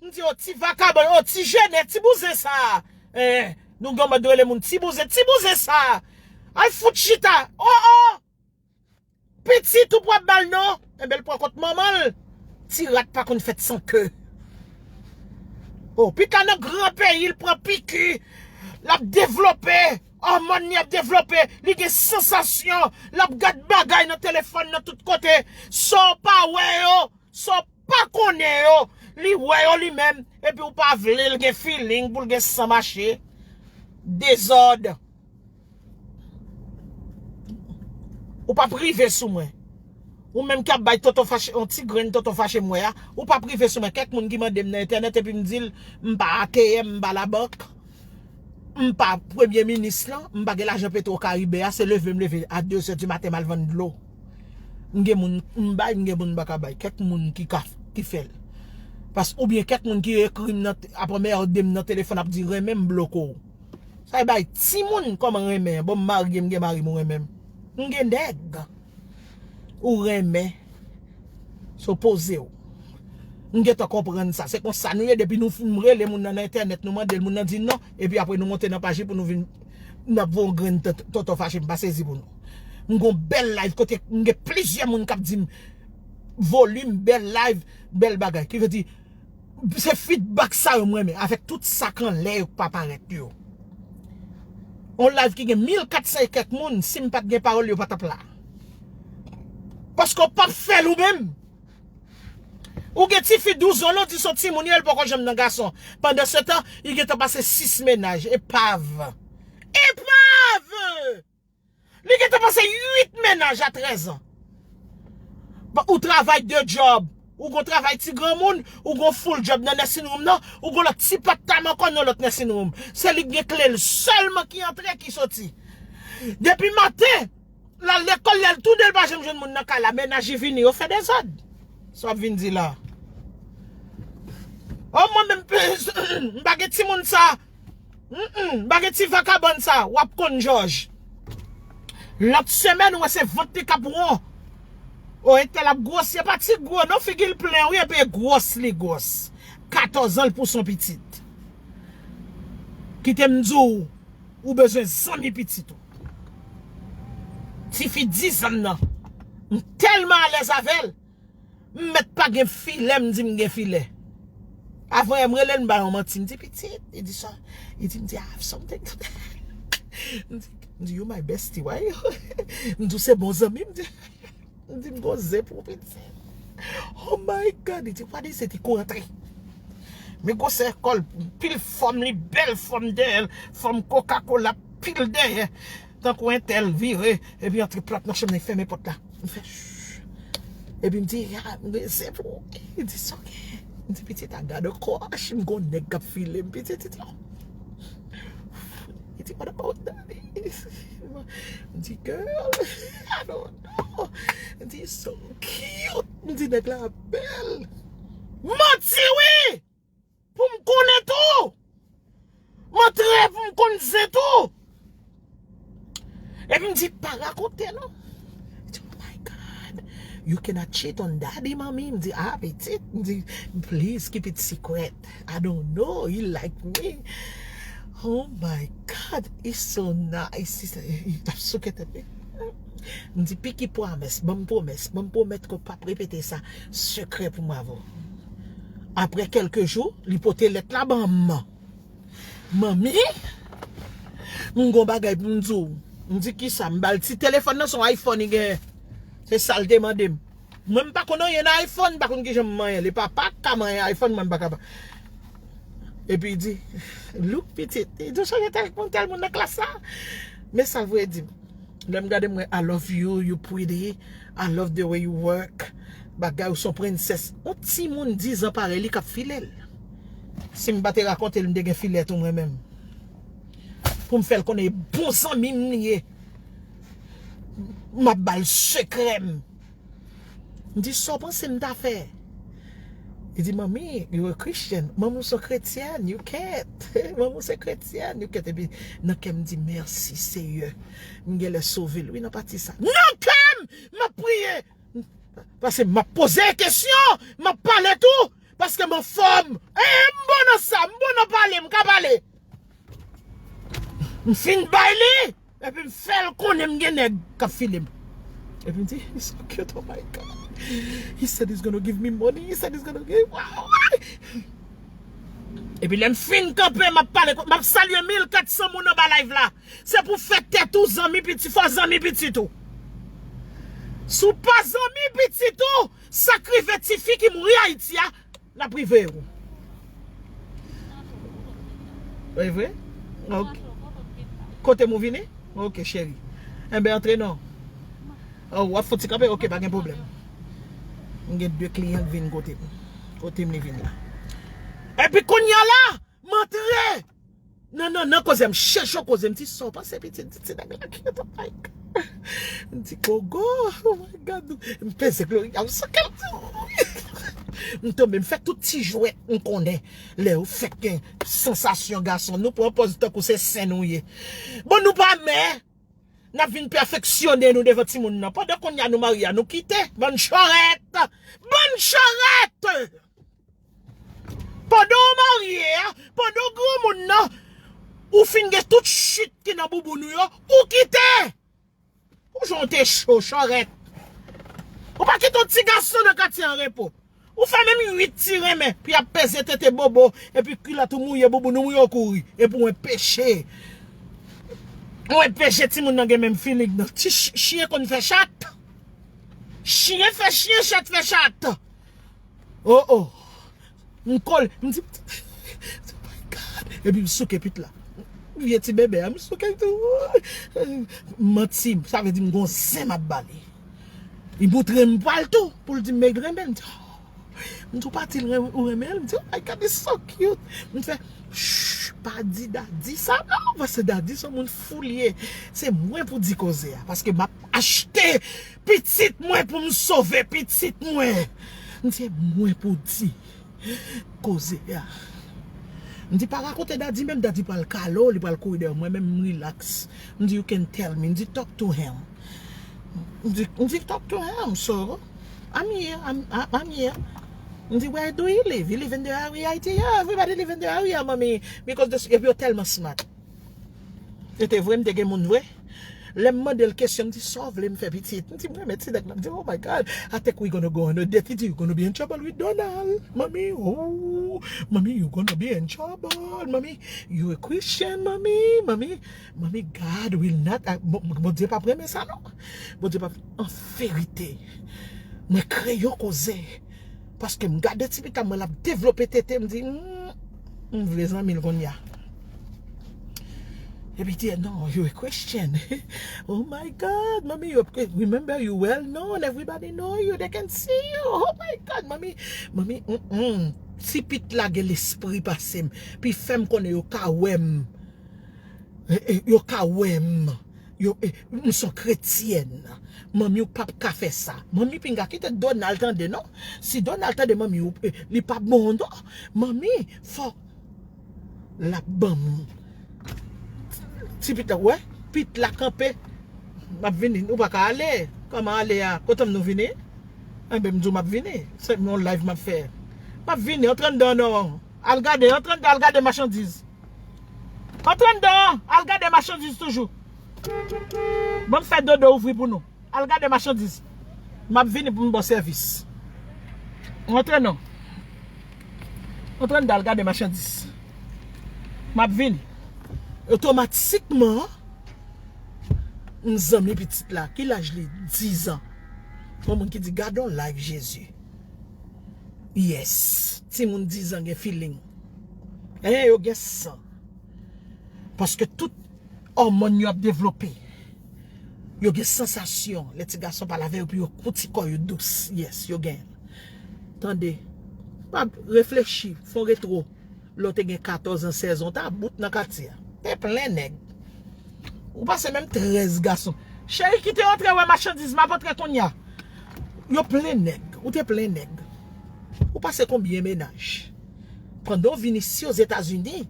M di, o ti vakabon, o ti jenè, ti bouzen sa a. Eh, nou gen mòd rele moun ti bouzen, ti bouzen sa a. Al fout chita. Oh, oh. Pitit ou pwòp ba l non. Enben, l pran kont manman l. Ti rat pa konn fèt san ke. O, pitit la nan gran peyi, l pran piki. L ap devlope. Òmòn li ap devlope. Li gen sansasyon. L ap gad bagay nan telefòn nan tout kote. Sa w pa wè yo. Sa w pa konnen yo, li wè yo li menm, epi w pa vle l gen feeling pou l gen san mache. Dezòd. Ou p ap rive sou mwen. Ou menm k ap bay tonton fache, yon ti grenn tonton fache m wè a, ou p ap rive sou mwen. Kèk moun ki mande m nan entènèt epi m di l, m pa A T M, m pa labank. M pa premye minis lan, m pa gen lajan Petro Karibe a, se leve m leve a de zè di maten m al vann dlo. M gen moun m bay, m gen moun m pa ka bay. Kèk moun ki ka, ki fè l. Pas, oubyen kèk moun ki ekri m nan, ap anmède m nan telefòn, ap di renmen m bloke w. Sa e bay timoun kòman renmen an. Bon, m marye, m gen mari m, ou renmen m. M gen nèg. ou renmen, so poze w. M gentan konprann sa. Se konsa nou ye, depi nou fin rele moun nan nan entènèt, nou mande l, moun nan di non, epi apre nou monte nan paj li pou nou vin, n ap voye yon grenn tonton fache, m pa sezi pou nou. M gon bèl live kote m gen plizyè moun k ap di m volim, bèl live, bèl bagay. Ki vle di, se feedback sa yo m renmen, avèk tout sa k anlè yo k pa parèt yo. On live ki gen mil kat san e kèk moun, si m pa t gen pawòl, yo pa t ap la. Paske w p ap fè l ou menm. Ou gen tifi douz an, non, di son timoun, li poko janm nan gason. Pandan se tan, li gentan pase sis mennaj. Epav. Epav! Li gentan pase uit mennaj a trèz an. Bon, ou travay de djòb. Ou gon travay ti granmoun, ou gon full djòb nan nursing room nan, ou gon lòt ti pattam ankò nan lòt nursing room. Se li k gen kle l sèlman ki antre, ki soti. Depi maten, l al lekòl, lè l tounen, l pa janm jwenn moun nan kay la. Mennaj li vini, yo fè dezòd. Sa w ap vin di la? O, mwen menm, m pa gen timoun sa. Mm, mm, m pa gen ti vakabann sa, w ap konn Jòj. Lòt semèn, ou wè se vant li k ap won. O, entèl ap gwosi, e pa ti gwo, non, figi l plen, wi, epi e gwòs li gwòs. Katòz an, l pouse yon pitit. Kite m di w, ou bezwen zanmi pitit ou. Tifi diz an nan, m tèlman alèz avè l, m mèt pa gen filè, m di m gen filè. Avan yè m rele l, m ba l yon manti, m di, "Pitit," li di sa. Li di, m di, "I have something to tell." M di, m di, "You my bestie, why?" M di, "Ou se bon zanmi," m di, m di, "M gon zen pou ou, pitit." Oh my God, li di, "What is it?" Li kouri antre. Men gwosè kò l, pil fòm li, bèl fòm dèyè l, fòm Coca-Cola, pil dèyè. Tankou entèl vire, epi antre plat nan chanm nan, li fèmen pòt la. M fè, "Shh." Epi m di, "Ya, m gen zen pou ou." Li di, "It's okay." M di, "Pitit, I got a crush." M gon nèg k ap file m, pitit, pitit. Li di, "What about daddy?" M di, "Girl, I don't know." Li di, "So cute." M di, "Nèg la bèl." Manti, wi! Pou m konnen tou. M antre pou m konn zen tou. Epi m di, "Pa rakonte non." Li di, "Oh my God, you cannot cheat on daddy, mommy." M di, "Ah, pitit." M di, "Please keep it secret. I don't know, he like me." Oh my God, he's so nice. Li t ap souke tèt li. M di, "Piki pwomès, ban m pwomès, ban m pwomèt ke w p ap repete sa. Sekrè pou m avè w." Apre kèlke jou, li pote lèt la ban m. "Manmi, m gon bagay pou m di w." M di, "Kisa?" M ba l ti telefòn nan, se yon iPhone li genyen. Se sa l te mande m. Mwen, m pa konn anyen nan iPhone, m pa konn kijan m manyen l. E papa k ka manyen iPhone, mwen, m pa kapab. Epi li di, "Look, pitit." Li di, "Ou sonje tèl moun, tèl moun nan klas la?" Men sa l voye di m. Lè m gade, m wè, "I love you, you pretty. I love the way you work." Bagay, ou se yon prensès. Yon timoun diz an parèy li k ap file l. Si m pa te rakonte l, m te gen filè tou mwen menm. Pou m fè l konnen e bon zanmi m li ye. M ap ba l sekrè m. M di, "Sa w panse m ta fè?" Li di, "Manmi, you a Christian. Manmi w se yon kretyèn, you can't. Manmi w se kretyèn, you can't." Epi nan kè m di, "Mèsi, Seyè. M genlè sove l, wi, nan pati sa." Nan kè m, m ap priye. Paske m ap poze kesyon, m ap pale tou. Paske m anfòm. E m bon nan sa, m bon nan pale, m ka pale. M fin bay li, epi m fè l konnen m gen nèg k ap file m. Epi m di, "He's so cute, oh my God. He said he's gonna give me money, he said he's gonna give." Epi lè m fin kanpe, m ap pale, m ap salye mil kat san moun anba live la. Se pou fè tèt ou zanmi pitit, fò zanmi pitit ou. Si w pa zanmi pitit ou, sa k rive tifi ki mouri Ayiti a, l ap rive ou. E vre? Ok. Kote m ou vini? Ok, cheri. Enben, antre non. Oh, w ap fouti kanpe? Ok, pa gen pwoblèm. M gen de kliyan k vin kote m. Kote m li vin la. Epi kounye a la, m antre. Nan, nan, nan koze, m chèche koze, m di, "Sa w panse, pitit?" Di, "Ti nèg la ki yo t ap like." M di, "Gogo, oh my God." M peze Gloria, m soke l. M tonbe, m fè tout ti jwèt m konnen. Lè yo fèk gen sansasyon gason, nou pran pòz tankou se sen nou ye. Bon, nou pa mè. N ap vin pèfeksyone nou devan timoun nan. Pandan kounye a nou marye a, nou kite. Bann charèt! Bann charèt! Pandan w marye a, pandan w granmoun nan, ou fin gen tout chit ki nan bouboun ou yo, ou kite! Ou jan w te cho, charèt. Ou pa kite yon ti gason nan katye an repo. Ou fè menm uit ti renmen, pou y ap peze tete bobo, epi kilòt ou mouye, bouboun ou mouye, ou kouri. Epi w enpeche. Ou enpeche timoun nan gen menm feeling nan. Ti ch- chyen konn fè chat. Chyen fè chyen, chat fè chat. Oh, oh. M kole, m di, oh my God. Epi m souke pit la. Vye ti bebe a, m souke l tou. Manti, sa vle di m gon zen m ap ba li. Li moutre m pa l tou, pou l di m men l renmen l. M di, oh. M di, ou pa di l ren- ou renmen l? M di, oh my God, it's so cute. M fè, shh, pa di Daddy sa non, paske Daddy se yon moun fou li ye. Se mwen pou di koze a, paske m ap achte pitit mwen pou m sove pitit mwen. M di, se mwen pou di koze a. M di, pa rakonte Daddy, menm Daddy pral kale w, li pral kouri dèyè w. Mwen menm, m relax. M di, you can tell me. M di, talk to him. M di, m di, talk to him, so, I'm here, I'm, I- I'm here. M di, where do he live? He live in the area? He di, yeah, everybody live in the area, mommy. Because this, epi yo tèlman smart. Se te vre, m te gen moun vre. Lè m mande l kesyon, m di, sa w vle m fè pitit? M di, m renmen ti nèg la. M di, oh my God, I think we gonna go on a date. Li di, you gonna be in trouble with Donald. Mommy, oh, mommy, you gonna be in trouble. Mommy, you a Christian, mommy, mommy, mommy, God will not, ah, Bon- Bondye p ap renmen sa non. Bondye p ap, an verite, mwen kreye yon koze. Paske m gade ti pita mwen l ap devlope tete, m di, hmm, m vle zanmi l kounye a. Epi di, no, you a Christian. Oh my God, mommy, you a, remember you well known, everybody know you, they can see you. Oh my God, mommy, mommy, mm, mm. Ti pit la gen lespri pase m. Pi fè m konnen yo ka wè m. E, e, yo ka wè m. Yo, e, m se yon kretyèn. Manmi, ou p ap ka fè sa. Manmi, pinga, kite Donald tande non. Si Donald tande manmi, ou, e, li p ap bon non. Manmi, fò l ap ban m. Ti pit la, wè, pit la kanpe. M ap vini, ou pa ka ale. Kòman ale a? Kote m nou vini? Enben, m di w m ap vini. Se yon live m ap fè. M ap vini, antre anndan non. Al gade, antre anndan, al gade machandiz. Antre anndan, al gade machandiz toujou. Ban m fè Dodo ouvri pou nou. Al gade machandiz. M ap vini pou m ba w sèvis. Antre non. Antre anndan, al gade machandiz. M ap vini. Otomatikman, m zanmi pitit la. Ki laj li? Diz an. Yon moun ki di, gade yon live Jezi. Yes. Timoun diz an gen feeling. E yo gen san. Paske tout òmòn yo ap devlope. Yo gen sansasyon. Lè ti gason pale avè yo, pou yo pou ti kò yo dous. Yes, yo gen. Tande. Pa reflechi, fè yon retwo. Lè w te gen katòz an, sèz an, w ta bout nan katye a. Te plen nèg. Ou pase menm trèz gason. Cheri, kite antre wè machandiz, m ap antre kounye a. Yo plen nèg. Ou te plen nèg. Ou pase konbyen mennaj? Pandan w vin isi Ozetazini,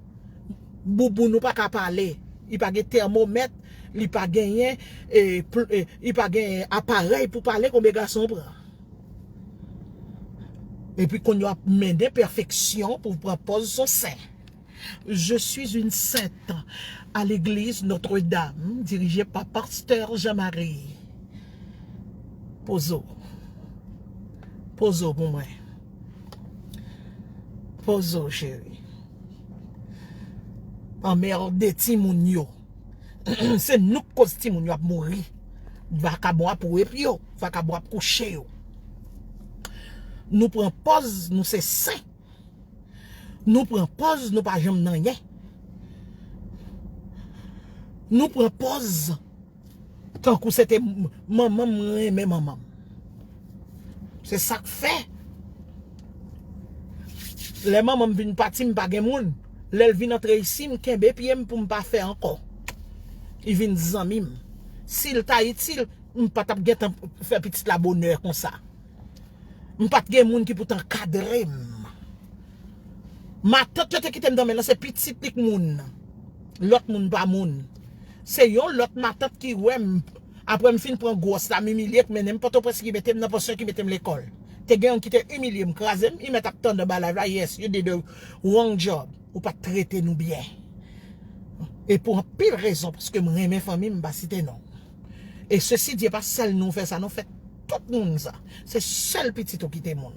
bouboun ou pa ka pale. Li pa gen tèmomèt, li pa genyen, e, pl- e, li pa gen aparèy pou pale konbyen gason w pran. Epi kounye a w ap mennen pèfeksyon pou w pran pòz yon sen. Je suis une sainte à l'église Notre-Dame, dirigée par pasteur Jean-Marie. Pozo. Pozo pou mwen. Pozo, cheri. Anmède timoun yo. Se nou k koz timoun yo ap mouri. Vakabon ap rape yo. Vakabon ap kouche yo. Nou pran pòz, nou se sen. Nou pran pòz, nou pa janm nan anyen. Nou pran pòz tankou se te m- manman m, renmen manman m. Se sa k fè, lè manman m vin pati, m pa gen moun. Lè l vin antre isi, m kenbe pye m pou m pa fè ankò. Li vin zanmi m. Si l ta itil, m pa t ap gentan fè pitit la bonè konsa. M pa t gen moun ki pou t ankadre m. Matant yo te kite m nan men l, se pitit li k moun. Lòt moun pa moun. Se yon lòt matant ki wè m, apre m fin pran gwòs la, m imilye, k mennen m Pòtoprens, ki mete m nan pansyon, ki mete m lekòl. Te gen youn ki te imilye m, kraze m, li mèt ap tande anba live la, yes, you did a wrong job. Ou pa t trete nou byen. E pou anpil rezon, paske m renmen fanmi m, m pa site non. E sesi di, e pa sèl nou fè sa, nou fè tout moun sa. Se sèl pitit ou ki te moun.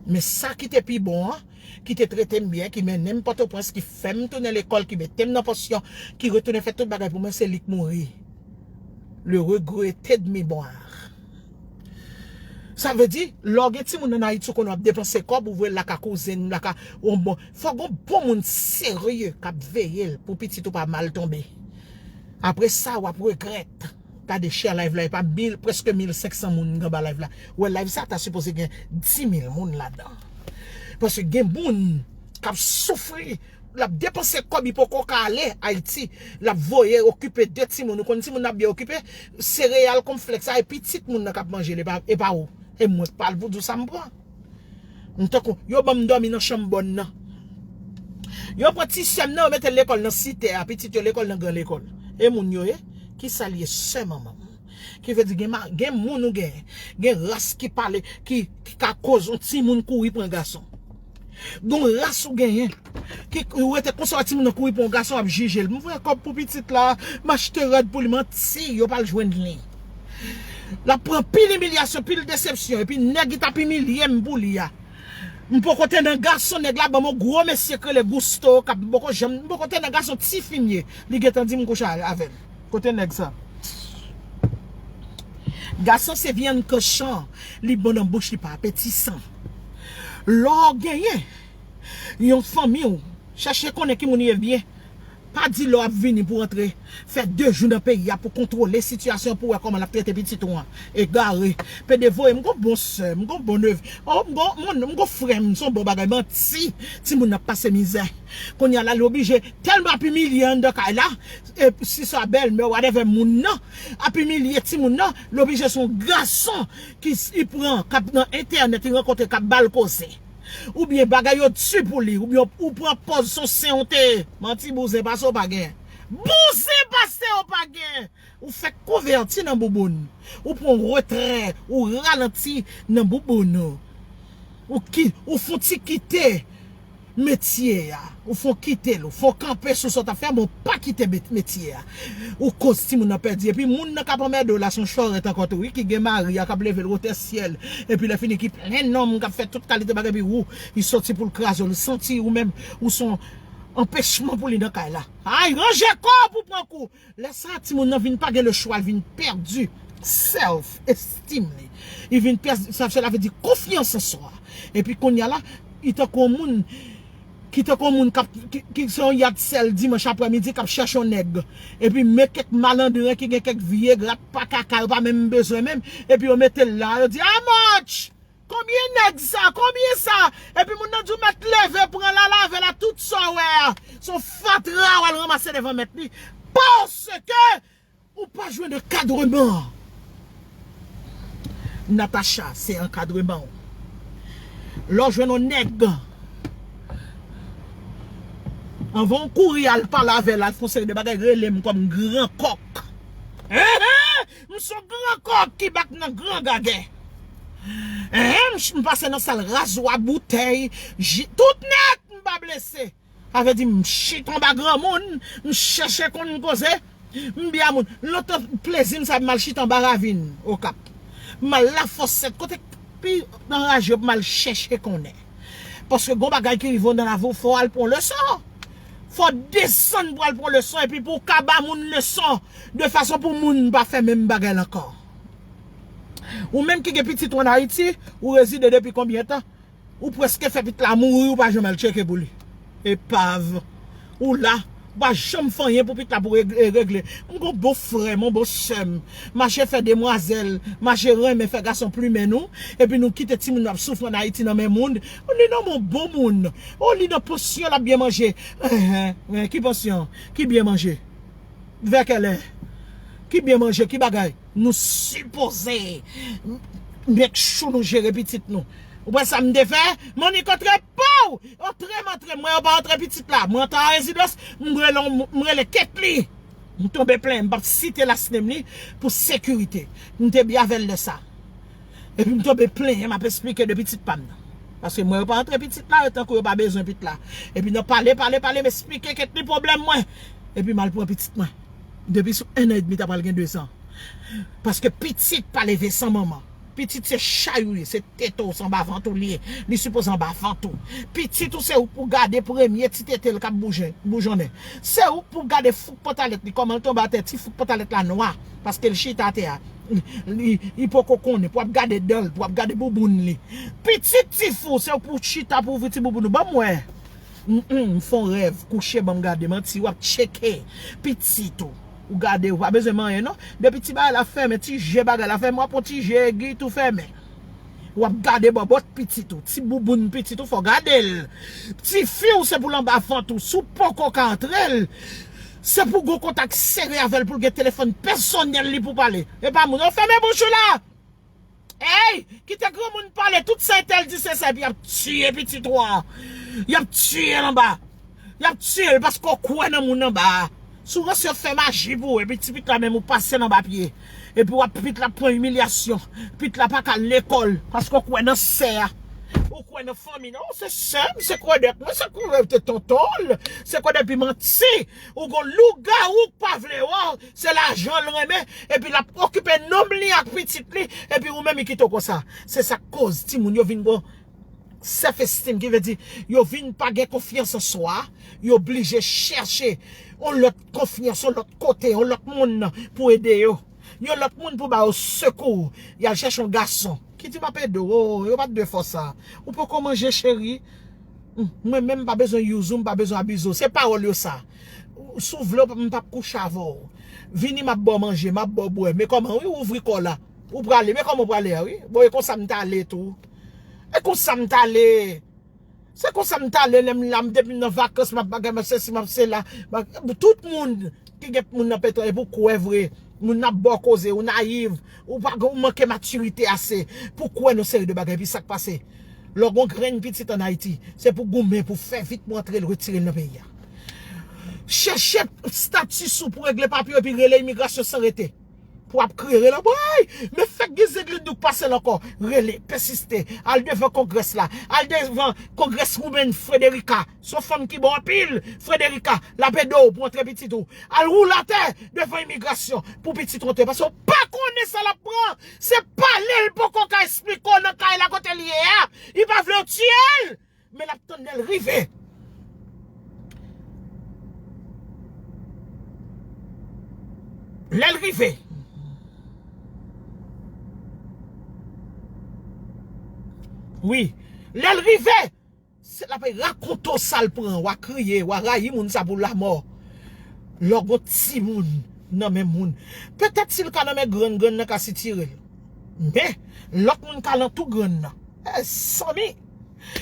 Men sa ki te pi bon an, ki te trete m byen, ki mennen m Pòtoprens, ki fè m tounen lekòl, ki mete m nan pansyon, ki retounen fè tout bagay pou mwen, se li k mouri. Le regretted me boire. Sa vle di, lè w gen timoun ann Ayiti, ou konnen w ap depanse kòb, ou voye l lakay kouzen, lakay yon bon. Fòk gon bon moun serye k ap veye l pou pitit ou pa mal tonbe. Apre sa, w ap regrèt. Gade share live la, e pa mil, prèske mil senk san moun k anba live la. Wè, live sa ta sipoze gen dis mil moun ladan. Paske gen moun k ap soufri, l ap depanse kòb, li poko ka ale Ayiti, l ap voye okipe de timoun. Ou konn timoun ap byen okipe, sereyal, kònflèks sa, e pitit moun nan k ap manje l, e pa, e pa ou. E mwen k pale pou di w sa m pran. M tankou, yo ban m dòmi nan chanm bòn nan. Yo pran ti sè m nan, yo mete l lekòl nan Site a, pitit yo lekòl nan gran lekòl. E moun yo ye, kisa l ye, sè manman m? Ki vle di gen, ma- gen moun ou gen, gen ras ki pale, ki, ki ka koz yon timoun kouri pran gason. Gon ras ou genyen, ki ou rete konsa, wè timoun nan kouri pran yon gason, ap jije l. M voye kòb pou pitit la, m achte rad pou li, manti, yo pa l jwenn li. L ap pran pil imilyasyon, pil desepsyon, epi nèg ki t ap imilye m pou li a. M poko te nan gason, nèg la ban m yon gwo mesye k rele Gusto, k ap, m poko janm, m poko te nan gason, tifi m ye. Li gentan di m kouche avè l. Kote nèg sa? Gason se vyann kachan, li bon nan bouch, li pa apetisan. Lè w genyen yon fanmi w, chèche konnen ki moun ye byen. Pa di lè w ap vini pou antre, fè de jou nan peyi a pou kontwole sitiyasyon, pou wè kòman l ap trete pitit ou an. Egare, pede voye, m gon bon sè, m gon bon neve, oh, m gon, m gon, m gon frè m, s on bon bagay, manti, timoun nan ap pase mizè. Kounye a la, li oblije, tèlman ap imilye anndan kay la, e si sa bèlmè, whatever, moun nan, ap imilye timoun nan, li oblije s on gason ki s- li pran, k ap nan entènèt, li rankontre, k ap ba l koze. Oubyen bagay yo di pou li, oubyen ou pran pòz s on sen ou te ye. Manti, bouzen pase w pa gen. Bouzen pase w pa gen. Ou fèk konvèti nan bouboun. Ou pran retrè, ou ralanti nan bouboun ou. Ou ki, ou fouti kite metye a. Ou fon kite l, ou fon kanpe sou sa w t ap fè, men w pa kite met- metye a. Ou koz timoun nan pèdi. Epi moun nan k ap anmède w la, s on chòrèt ankò tou, wi, ki gen mari a, k ap leve l wotè syèl. Epi lè fini, ki plen nonm, k ap fè tout kalite bagay, epi ou, li soti pou l kraze w. Li santi ou menm, ou s on anpechman pou li nan kay la. Ay, ranje kò w pou pran kou. Lè sa a, timoun nan vin pa gen le chwa, l vin pèdi self esteem li. Li vin pèdi, sa, sela vle di konfyans an swa. Epi kounye a la, li tankou yon moun, ki tankou yon moun k ap, ki, ki se yon yad sèl dimanch aprèmidi k ap chèche yon nèg. Epi men kèk malandren ki gen kèk vye grat pa kaka, yo pa menm bezwen menm. Epi yo mete l la, yo di, "How much?" Konbyen nèg sa? Konbyen sa? Epi moun nan di w mèt leve, pran l al avè l a tout sa w wè a. S on fatra w al ranmase devan mèt li. Paske ou pa jwenn ankadreman. Natacha, se ankadreman w. Lè w jwenn yon nèg, anvan w kouri al pale avè l, al fè yon seri de bagay, rele m kòm gran kòk. Ehe! M s on gran kòk ki bat nan gran gagè. Ehe, m ch- m pase nan sal razwa, boutèy, ji, tout nèt, m pa blese. Sa vle di m chita anba granmoun, m chèche konn koze, m byen a moun. Lontan plezi m sa, m al chita anba ravin Okap. M al Lafòsèt, kote pi anraje yo, m al chèche konnen. Paske gon bagay ki rive w nan lavi w, fò w al pran leson. Fò w desann pou w al pran leson, epi pou w ka ba moun leson, de fason pou moun pa fè menm bagay la ankò. Ou menm ki gen pitit ou ann Ayiti, ou rezide depi konbyen tan? Ou prèske fè pitit la mouri, ou pa janm al tcheke pou li. Epav. Ou la, ou pa janm fè anyen pou pitit la pou reg- regle. M gon bon frè m, yon bon sè m. Mache fè demwazèl, mache renmen fè gason plimen nou, epi nou kite timoun nou ap soufri ann Ayiti nan men moun. Ou li nan men bon moun. Ou li nan pansyon, l ap byen manje. Enhen, enhen, ki pansyon? Ki byen manje? Vè kèlè? Ki byen manje? Ki bagay? Nou sipoze make sure nou jere pitit nou. Ou wè sa m te fè? M annik antre, pow! Antre m antre, m wè yo pa antre pitit la. M antre an rezidans, m rele, m rele Ketly. M tonbe plenyen, m p ap site last name li pou sekirite. M te byen avè l lè sa. Epi m tonbe plenyen, m ap esplike de pitit pa m nan. Paske mwen yo pa antre pitit la, yo tankou yo pa bezwen pitit la. Epi nan pale, pale, pale, m esplike kèt li pwoblèm mwen. Epi m al pran pitit mwen. Depi sou en an edmi, ta pral gen de zan. Paske pitit pa leve san manman. Pitit se chay ou ye, se tete w, se anba vant ou li ye. Li sipoze anba vant ou. Pitit ou se ou pou gade premye ti tete l k ap boujonnen. Se ou pou gade fouk pantalèt li, kòman l tonbe atè, ti fouk pantalèt la nwa. Paske l chita atè a. Li, li poko konnen, pou w ap gade dan l, pou w ap gade bouboun li. Pitit ti fi w, se ou pou chita pou ouvri ti bouboun ou. Ban m wè. M, m, m fè yon rèv, kouche ban m gade, manti, w ap tcheke pitit ou. Ou gade, ou pa bezwen manyen non. Depi ti bagay la fèmen, ti je bagay la fèmen, w ap pran ti je egi tou fèmen. W ap gade bòbòt pitit ou, ti bouboun pitit ou, fò w gade l. Ti fi w se pou l anba vant ou, si w poko ka antre l, se pou gon kontak sere avè l pou l gen telefòn pèsonèl li pou pale. E pa moun, yo fèmen bouch ou la! Ey, kite granmoun pale, tout sa entèl di se sa, epi y ap tiye pitit ou a. Y ap tiye l anba. Y ap tiye l paske w kwè nan moun anba a. Si w ranse yo fè maji pou ou, epi ti pitit la menm ou pase l anba pye. Epi w ap pitit la ap pran imilyasyon. Pitit la pa ka al lekòl paske w kwè nan sè a. Ou kwè nan fanmi nan. Ou se sè m, se kòdèt mwen, se kòdèt tonton l, se kòdèt pi manti. Ou gon lougawou k pa vle wè w. Se lajan l renmen, epi l ap okipe nonm li ak pitit li, epi ou menm li kite w konsa. Se sa k koz timoun yo vin gon self esteem, ki vle di yo vin pa gen konfyans an swa, yo blije chèche yon lòt konfyans, yon lòt kote, yon lòt moun nan pou ede yo. Yon lòt moun pou ba yo sekou, y al chèche yon gason. Ki di m ap ede w, oh, yo pa t dwe fè w sa. Ou poko manje cheri. Hmm, mwen menm m pa bezwen use ou, m pa bezwen abize w. Se pawòl yo sa. Si w vle, m p ap kouche avè w. Vini, m ap ba w manje, m ap ba w bwè. Men kòman, wi, ou ouvri kò w la. Ou prale, men kòman w prale a, wi. Bon, e konsa m t ale tou. E konsa m t ale. Se konsa m t ale, lè m la, m depi m nan vakans, m ap bagay, m ap sesi, m ap sela. M ap, tout moun ki gen moun nan petròl, epi w kwè vre. Moun nan ap ba w koze, ou nayiv, ou pa, ou manke matirite ase pou kwè nan seri de bagay. Epi sa k pase? Lè w gon grenn pitit ann Ayiti, se pou goumen pou fè vit pou antre l, retire l nan peyi a. Chèche stati sou pou regle papye w epi rele imigrasyon san rete. Pou ap kriye, rele, bay! Men fèk gen zeglit douk pase l ankò. Rele, pèsiste, al devan Congress la, al devan Congresswoman Frederica, se yon fanm ki bon anpil, Frederica, l ap ede w pou antre pitit ou. Al woule atè devan imigrasyon pou pitit ou antre, paske w pa konnen sa l ap pran. Se pale l poko ka esplike w nan kay la kote l ye a. Li pa vle w tiye l. Men l ap tann lè l rive. Lè l rive. Wi. Lè l rive, se l ap rakonte w sa l pran. W a kriye, w a rayi moun sa pou lamò. Lè w gon timoun nan men moun. Petèt si l ka nan men grann, grann nan ka sitire l. Men, lòt moun ka nan tou grann nan. Mezanmi!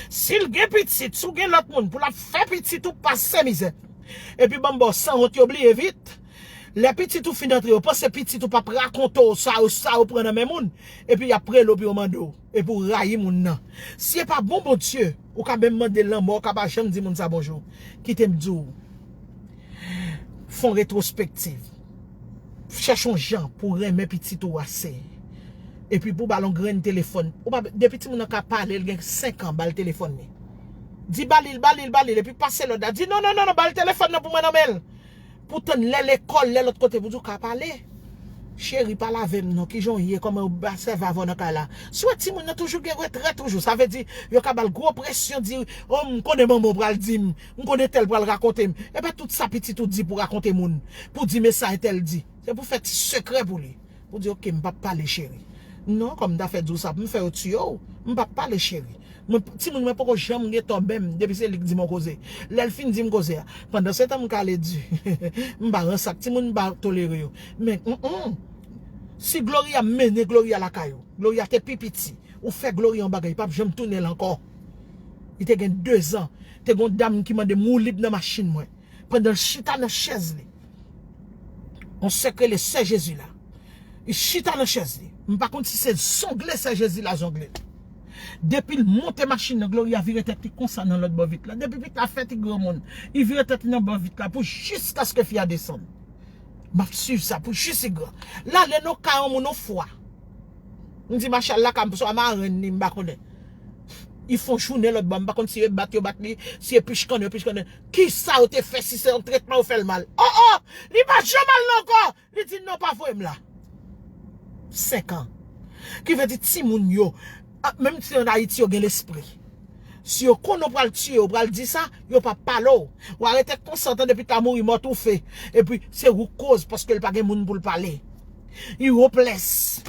Si l gen pitit, si w gen lòt moun pou l ap fè pitit ou pase mizè. Epi ban m ba w sanwont yo bliye vit. Lè pitit ou fin antre, yo panse pitit ou p ap rakonte w sa yo, sa yo pran nan men moun. Epi y ap rele w pou yo mande w. Epi w rayi moun nan. Si e pa bon Bondye, ou ka menm mande lanmò, ou ka pa janm di moun sa bonjou. Kite m di w. Fè yon retwospektiv. Chèche yon jan pou renmen pitit ou ase. Epi pou ba l yon grenn telefòn. Ou pa, depi timoun nan ka pale, l gen senk an, ba l telefòn li. Di ba li l, ba li l, ba li l. Epi pase lòd la. Di non, non, non, non, ba l telefòn nan pou mwen nan men l. Pou tann lè lekòl, lè lòt kote, pou di w ka pale. Cheri, pale avè m non, kijan w ye, kòman yo ba sèvi avè w nan kay la. Si w wè timoun nan toujou gen retrè toujou, sa vle di, yo ka ba l gwo presyon, di, o, m konnen manman w pral di m, m konnen tèl pral rakonte m. E pa tout sa pitit ou di pou rakonte moun, pou di men sa entèl di. Se pou fè ti sekrè pou li. Pou di, oke, m p ap pale, cheri. Non, kòm m ta fè di w sa, pou m fè yo tiye w, m p ap pale, cheri. Mwen, timoun mwen poko janm gen tò men m, depi se li k di m yon koze. Lè l fin di m koze a, pandansetan m kale di, m pa ranse ak timoun, m pa tolere yo. Men, mm, mm, si Gloria mennen Gloria lakay ou, Gloria te pi piti, ou fè Gloria yon bagay, li p ap janm tounen la ankò. Li te gen dezan, te gen yon dam ki mande m woulib nan machin mwen. Pandan l chita nan chèz li. Yon sè k rele Sè Jezi la. Li chita nan chèz li. M pa konn si se zongle Sè Jezi la zongle l. Depi l monte machin nan, Gloria vire tèt li konsa nan lòt bò vit la. Depi pitit la fèt, li granmoun. Li vire tèt li nan bò vit la pou jiskaske fi a desann. M ap swiv sa pou jis li gran. L ale nan kay yon moun yon fwa. M di machallah, ka m swa marenn li, m pa konnen. Li fè yon jounen lòt bò, m pa konn si yo bat, yo bat li, si yo pich kannen, yo pich kannen. Kisa yo te fè, si se yon tretman yo fè l mal? Oh, oh! Li pa janm al la ankò! Li di non, pa voye m la. Senk an. Ki vle di timoun yo, ah, menm si ann Ayiti yo gen lespri. Si yo konnen w pral tiye, w pral di sa, yo p ap pale w. W a rete konsa, tande pitit la mouri mò toufe. Epi se ou k koz paske l pa gen moun pou l pale. Li hopeless.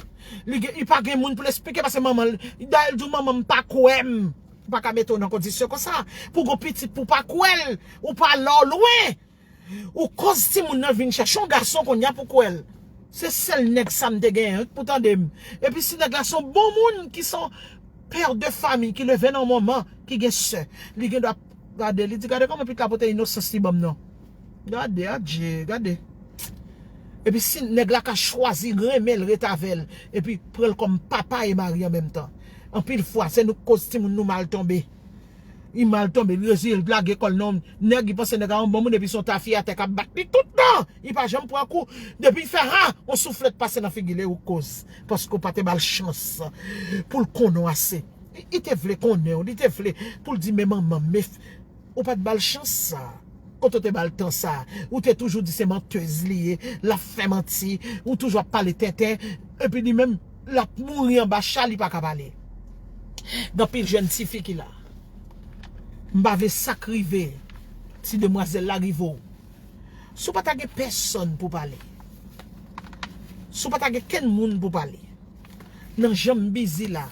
Li, gen- li pa gen moun pou l esplike paske manman l, dayè l di w manman m pa kwè m. Ou pa ka mete w nan kondisyon konsa. Pou gon pitit pou pa kwè l, ou pa la w lwen. Ou koz timoun nan vin chèche yon gason kounye a pou kwè l. Se sèl nèg sa m te genyen wi pou tande m. Epi si nèg la se yon bon moun ki se yon pè de fanmi ki leve nan yon manman ki gen sè, li gen dwa gade, li di gade kòman pitit la pote inosans li ban m non. Gade, adje, gade. Epi si nèg la ka chwazi renmen l, ret avè l, epi pran l kòm papa e mari an menm tan. Anpil fwa, se nou k koz timoun nou mal tonbe. Li mal tonbe, li reziye, li lage kò l nan yon nèg, li panse nèg la yon bon moun, epi se yon tafyatè k ap bat li tout tan. Li pa janm pran kou. Depi l fè ha, yon souflèt pase nan figi l, e ou k koz. Paske w pa te ba l chans pou l konnen w ase. Li, li te vle konnen w, li te vle pou l di men manman m, men f-, ou pa t ba l chans sa. Kote w te ba l tan sa? Ou te toujou di se mantèz li ye, l ap fè manti, ou toujou ap pale tenten, epi li menm, l ap mouri anba cha, li pa ka pale. Gen anpil jèn tifi ki la. M pa vle sa k rive ti demwazèl la rive w. Si w pa ta gen pèsonn pou pale, si w pa ta gen kenn moun pou pale, nan jan m bizi la,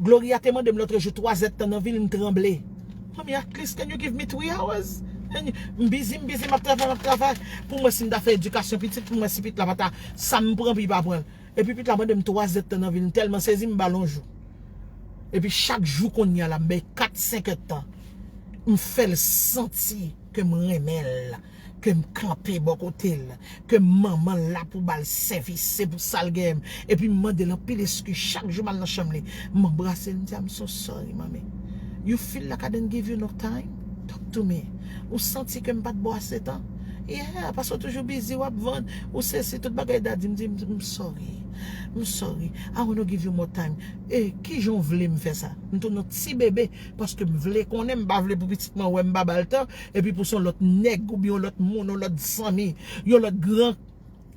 Gloria te mande m lòtrejou twazè tan nan vil, m tranble. Manmi, at least can you give me three hours? And m bizi, m bizi, m ap travay, m ap travay. Pou mwen, si m ta fè edikasyon pitit, pou mwen, si pitit la pa ta, sa m pran pou li pa pran l. Epi pitit la mande m twazè tan nan vil, m tèlman sezi, m ba l yon jou. Epi chak jou kounye a la, m bay kat, senk èdtan. M fè l santi ke m renmen l, ke m kanpe bò kote l, ke manman l la pou ba l sèvis, se pou sa l genyen m. Epi m mande l anpil eskiz, chak jou m al nan chanm li, m anbrase l, m di, "I'm so sorry, mommy. You feel like I didn't give you enough time? Talk to me." Ou santi ke m pa t ba w ase tan? Yeah, paske w toujou bizi, w ap vann, ou sesi, tout bagay daddy. M di, "M, m sorry. M sorry. I wanna give you more time." E kijan w vle m fè sa? M tounen yon ti bebe, paske m vle konnen, m pa vle pou pitit mwen wè m pa ba l tan, epi pou se yon lòt nèg oubyen yon lòt moun, yon lòt zanmi, yon lòt gran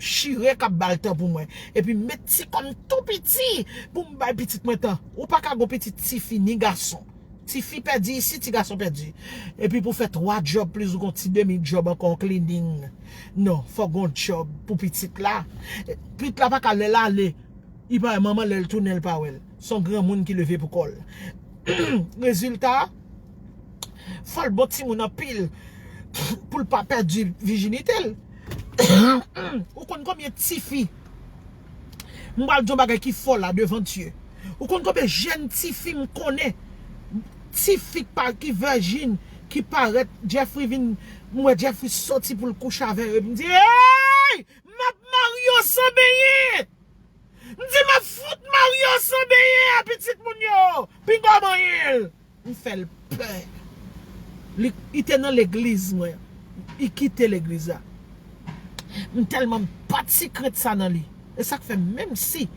chire k ap ba l tan pou mwen. Epi m met ti kò m tou piti pou m bay pitit mwen tan. Ou pa ka gon pitit tifi ni gason. Tifi pèdi isi, ti gason pèdi. Epi pou fè twa djòb plis ou gon ti demi djòb ankò, yon cleaning. Non, fòk gon djòb pou pitit la. Pitit la pa ka lè l ale, li pa wè manman, lè l tounen l pa wè l. Se yon granmoun ki leve pou kò l. Rezilta, fò l bon timoun anpil pou l pa pèdi vijinite l. Ou konn konbyen tifi? M pral di yon bagay ki fò la devan Dye. Ou konn konbyen jèn tifi m konnen? Tifi k pa, ki vèjin, ki parèt, Jeffrey vin, m wè Jeffrey soti pou l kouche avè yo, epi m di, "Hey! M ap marye w san benyen!" M di, "M ap fout marye w san benyen a pitit moun yo! Pinga w manyen l!" M fè l pè. Li, li te nan legliz mwen. Li kite legliz la. M tèlman m pati krent sa nan li. E sa k fè, menm si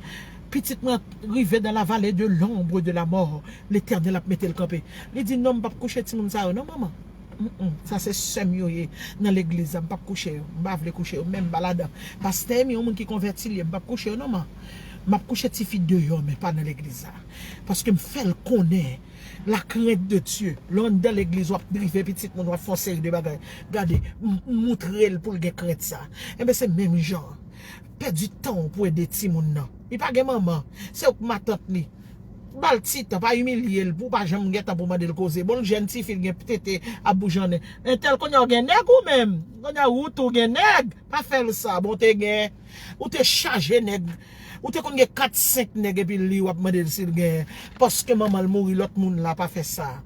pitit mwen rive dans la vallée de l'ombre de la mort, Letènèl ap mete l kanpe. Li di, "Non, m p ap kouche timoun sa yo, non, manman. Mm, mm, sa se sè m yo ye nan legliz la, m p ap kouche yo. M pa vle kouche yo, menm pa ladan. Pastè m, yon moun ki konvèti li ye, m p ap kouche yo, non, man. M ap kouche tifi deyò, men pa nan legliz la." Paske m fè l konnen la crainte de Dieu. Lè w anndan legliz, w ap drive pitit moun, w ap fè yon seri de bagay. Gade, m, m moutre l pou l gen krent sa. Enben, se menm jan. Pèdi tan w pou ede timoun nan. Li pa gen manman. Se ou k matant li. Ba l ti tan, pa imilye l, pou w pa janm gen tan pou mande l koze. Bon, l jèn tifi, l gen tete ap boujonnen. Entèl, kounye a w gen nèg ou menm. Kounye a ou tou gen nèg. Pa fè l sa, bon, te gen. Ou te chaje nèg. Ou te konn gen kat, senk nèg epi li w ap mande l si l genyen. Paske manman l mouri, lòt moun la pa fè sa.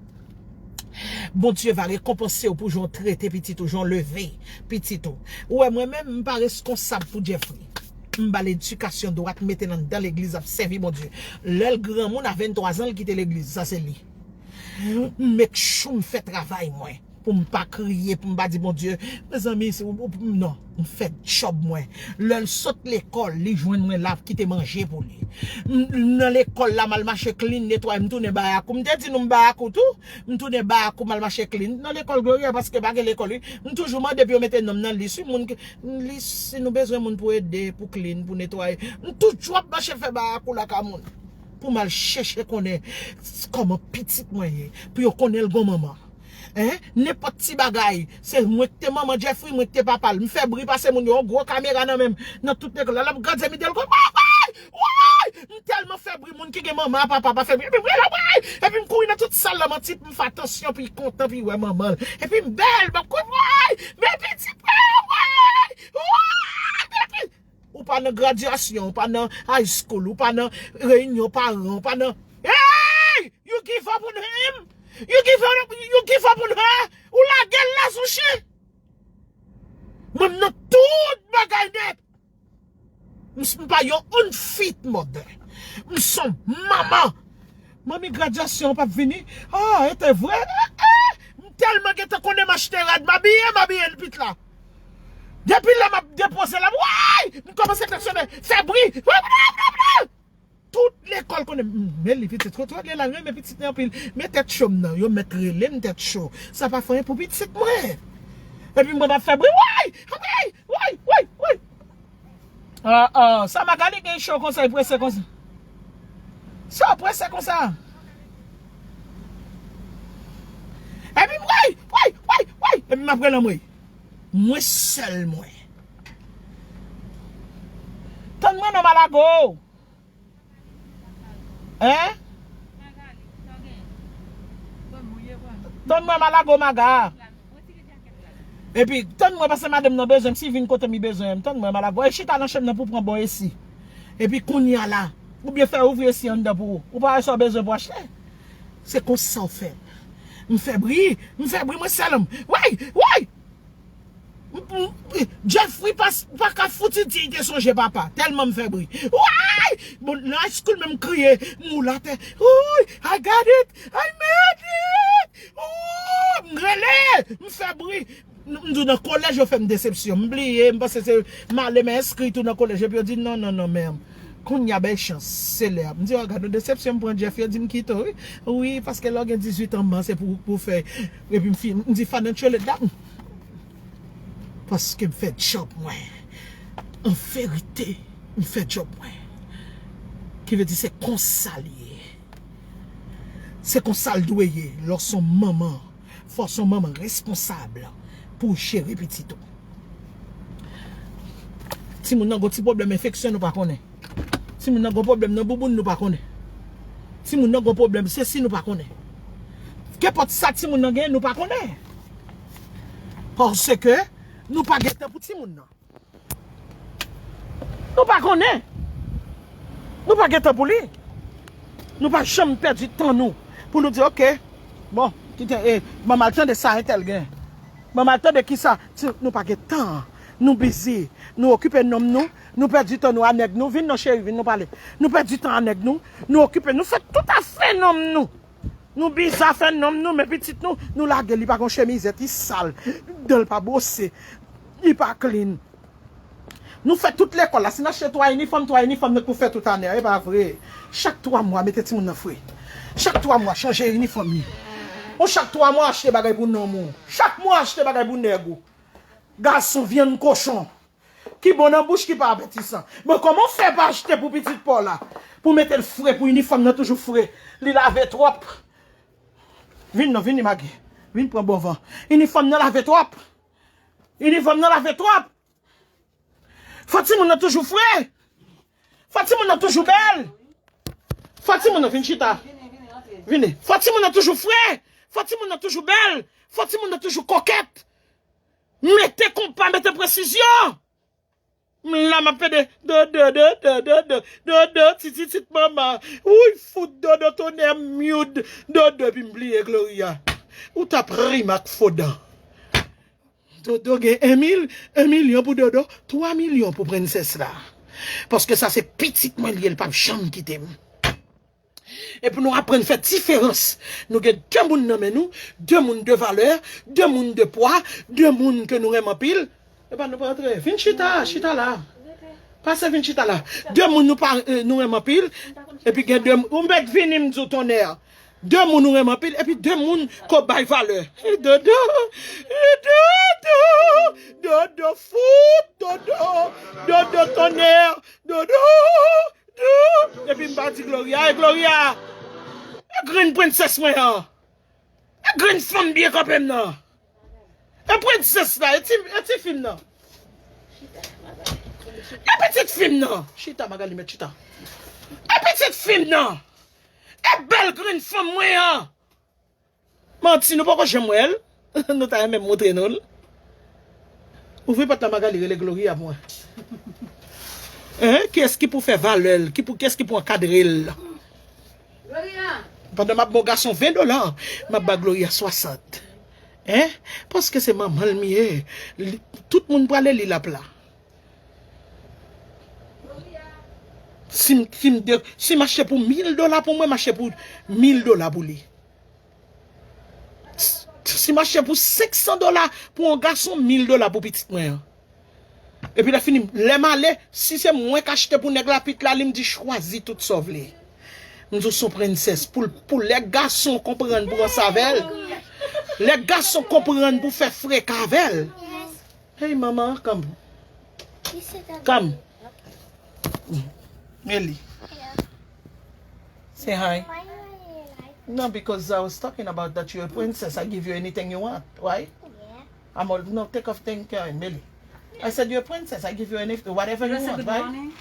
Bondye va rekonpanse w pou jan w trete pitit ou, jan w leve pitit ou. Ou wè, mwen menm, m pa reskonsab pou Jeffrey. M ba l edikasyon dwat, m mete l anndan legliz, ap sèvi Bondye. Lè l granmoun, a venntwa zan, l kite legliz. Sa se li. M make sure m fè travay mwen. Pou m pa kriye, pou m pa di Bondye, mezanmi, se ou, ou, non, m fè djòb mwen. Lè l sot lekòl, li jwenn mwen la, ap kite manje pou li. M, nan lekòl la, m al mache klin, netwaye, m tounen Bayakou. M te di nou m Bayakou tou, m tounen Bayakou, m al mache klin. Nan lekòl Gloria, paske pa gen lekòl, wi. M toujou mande pou yo mete non m nan lis, wi, moun ki, lis, si nou bezwen moun pou ede, pou klin, pou netwaye. M toujou ap mache fè Bayakou lakay moun. Pou m al chèche konnen kòman pitit mwen ye, pou yo konnen l gon manman. Hein? Nenpòt ti bagay. Se mwen ki te manman Jeffrey, mwen ki te papa l. M fè bri pase moun yo, yon gwo kamera nan men m. Nan tout lekòl la, l ap grandye, m di l, woy, woy, woy! M tèlman fè bri, moun ki gen manman a papa pa fè bri. Epi m rele, woy! Epi m kouri nan tout sal la, manti, pou m fè atansyon, pou l kontan, pou l wè manman l. Epi m bèl, m ap kouri, woy! Men pitit mwen, woy! Woy! Men pitit Ou pa nan gradyasyon, ou pa nan high school, ou pa nan reyinyon paran, ou pa nan. Hey! You give up on him? You give up, you give up on her? Ou lage l la sou chen? Mwen nan tout bagay nèt. M s- m pa yon unfit mother. M son manman. Manmi, gradyasyon an p ap vini. Ah, e te vre? Eh, eh. M tèlman gentan konnen m achte rad, m abiye, m abiye l pit la. Depi lè m ap depoze la, woy! M kòmanse fè sonnen, fè bri. Tout lekòl konnen m, men li pitit. Kote w ale la, renmen pitit li anpil. Men tèt cho m nan, yo mèt rele m tèt cho. Sa pa fè anyen pou pitit mwen. Epi mwen p ap fè bri, woy! Woy! Woy! Woy! Ah, ah, sa Magali gen cho konsa, li prese konsa. Sa w prese konsa? Epi m, woy, woy, woy, woy. Epi m ap rele anmwey. Mwen sèl mwen. Tann mwen non, Malago. Hein? Tann mwen, Malago, Maga. Epi tann mwen, paske madanm nan bezwen m, si vin kote m, li bezwen m, tann mwen, Malago. E chita nan chanm nan pou pran bò esi. Epi kounye a la, oubyen fè ouvri esi anndan pou ou. Ou pa wè sa w bezwen pou achte. Se konsa w fè. M fè bri, m fè bri, mwen sèl m. Woy, woy! M, m, Jeffrey pa, pa ka fouti di li te sonje papa. Tèlman m fè bri. Woy! Bon, nan high school menm m kriye, m woule atè. Woy! I got it! I made it! Ooh, m rele! M fè bri! M di w nan kolèj yo fè m desepsyon. M bliye, m panse se m ale m enskri tou nan kolèj. Epi yo di non, non, non, men. Kounye a bay chans, se lè a. M di, oh, gad yon desepsyon m pran Jeff, yo di m kite w, wi. Wi, paske lè w gen dizuit an, man, se pou, pou fè. Epi m fin, m di financial aid la. Paske m fè djòb mwen. An verite, m fè djòb mwen. Ki vle di se konsa l ye. Se konsa l dwe ye. Lè w se yon manman, fò w se yon manman responsab pou w jere pitit ou. Timoun nan gon ti pwoblèm enfeksyon nou pa konnen. Timoun nan gon pwoblèm nan bouboun nou pa konnen. Timoun nan gon pwoblèm sesi nou pa konnen. Kenpòt sa timoun nan genyen nou pa konnen. Paske nou pa gen tan pou timoun nan. Nou pa konnen. Nou pa gen tan pou li. Nou pa janm pèdi tan nou pou nou di, oke, bon, kite, e, ban m al tande sa entèl gen. Ban m al tande kisa. Ti, nou pa gen tan. Nou bizi. Nou okipe nonm nou. Nou pèdi tan nou a nèg nou. Vin non, cheri, vin nou pale. Nou pèdi tan a nèg nou. Nou okipe, nou fè tout afè nonm nou. Nou bizi afè nonm nou, men pitit nou, nou lage li pa gon chemizèt, li sal, dan l pa bwose, li pa clean. Nou fè tout lekòl la, si n achte twa inifòm, twa inifòm nèt pou fè tout ane a, e pa vre. Chak twa mwa, mete timoun nan fre. Chak twa mwa, chanje inifòm li. Ou chak twa mwa, achte bagay pou nonm ou. Chak mwa, achte bagay pou nèg ou. Gason, vyann kochon. Ki bon nan bouch, ki pa apetisan. Bon, kòman w fè pa achte pou pitit pa w la? Pou mete l fre, pou inifòm nan toujou fre. Li lave twòp. Vin non, vin Imagi. Vin pran bon van. Inifòm nan lave twòp. Inifòm nan lave twòp. Fò timoun nan toujou fre. Fò timoun nan toujou bèl. Fò timoun nan vin chita. Vini. Fò timoun nan toujou fre. Fò timoun nan toujou bèl. Fò timoun nan toujou kokèt. Mete konpa, mete presizyon. M la m ap pede dodo, dodo, dodo, dodo, tititit manman. Wouy, fout dodo tonnè m youd. Dodo, epi m bliye Gloria. Ou t ap ri m ak fo dan. Dodo gen en mil, en milyon pou dodo, twa milyon pou prensès la. Paske sa se pitit mwen li ye, l p ap janm kite m. E pou nou aprann fè diferans. Nou gen de moun nan men nou, de moun de valè, de moun de pwa, de moun ke nou renmen anpil. Epa nou pa antre. Vin chita, chita la. Pase vin chita la. De moun nou pa, eh, nou renmen anpil. Epi gen de, ou mèt vini m di w tonnè. De moun ou renmen anpil, epi de moun ke w bay valè. Dodo, dodo, dodo fout, dodo, dodo tonnè, dodo, dodo. Epi m pa di Gloria, e Gloria, e grenn prensès mwen an. E grenn fanm byen kanpe m nan. E prensès la, e ti, e ti fi m nan. E pitit fi m nan. Chita, Magali, mèt chita. E pitit fi m nan. E bèl grenn fanm mwen an. Manti, nou poko janm wè l. Nou ta renmen montre nou l. Ouvri pòt la, Magali, rele Gloria pou mwen. Hein? Kiyès ki pou fè valè l? Ki pou, kiyès ki pou ankadre l? Pandan m ap ba yon gason ven dola, m ap ba Gloria swasant. Hein? Paske se manman l m ye. Li, tout moun prale, li l ap la. Si m, si m de, si m achte pou mil dola pou mwen, m achte pou mil dola pou li. Si m achte pou senk san dola pou yon gason, mil dola pou pitit mwen an. Epi lè fini, lè m ale, si se mwen k achte pou nèg la, pit la, li m di chwazi tout sa w vle. M di w se yon prensès. Pou, pou lè gason konprann pou ranse avè l, lè gason konprann pou fè freka avè l. Hey, mama, come. Come. Melly. Say hi. No, because I was talking about that you're a princess. I give you anything you want, right? Yeah. I'm all, no, take off, thank you, Melly. I said you're a princess. I give you any, whatever you want, right?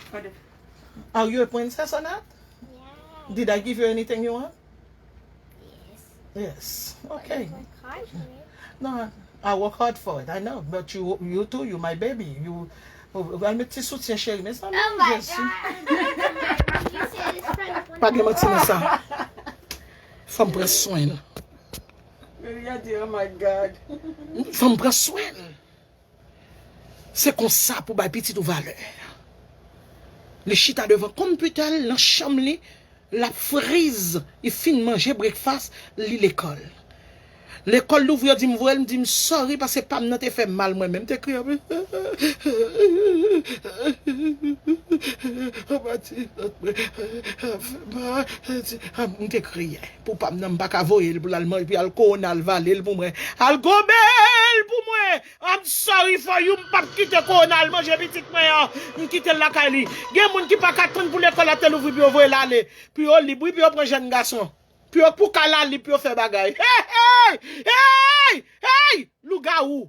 Are you a princess or not? Yeah. Did I give you anything you want? Yes. Yes. Okay. But you work hard for it. No, I work hard for it. I know, but you, you too, you my baby. You, al met ti soutyen cheri, men sa. Oh my God. Pa gen manti nan sa. Fò m pran swen l. Baby, I did, oh my God. Fò m pran swen l. Se konsa pou bay pitit ou valè. Li chita devan konpitè l nan chanm li, l ap friz, li fin manje brekfas, li lekòl. Lekòl louvri, yo di m voye l, m di m sorry paske pa m nan te fè m mal mwen menm. M te kriye. M te kriye. Pou pa m nan, m pa ka voye l pou l al manje, epi al kowona, al vale l pou mwen. Al gonbe l pou mwen! I'm sorry for you, m p ap kite kowona al manje pitit mwen an. M kite l lakay li. Gen moun ki pa ka tann pou lekòl la te louvri pou yo voye l ale. Pou yo lib, wi, pou yo pran jèn gason. Pou yo pou ka la lib, pou yo fè bagay. Hey, hey! Hey, hey! Lougawou!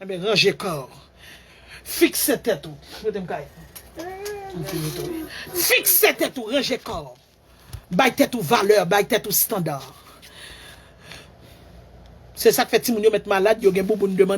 Enben, ranje kò w. Fikse tèt ou. Kote m kay? Fikse tèt ou, ranje kò w. Bay tèt ou valè, bay tèt ou estanda. Se sa k fè timoun yo mèt malad, yo gen bouboun de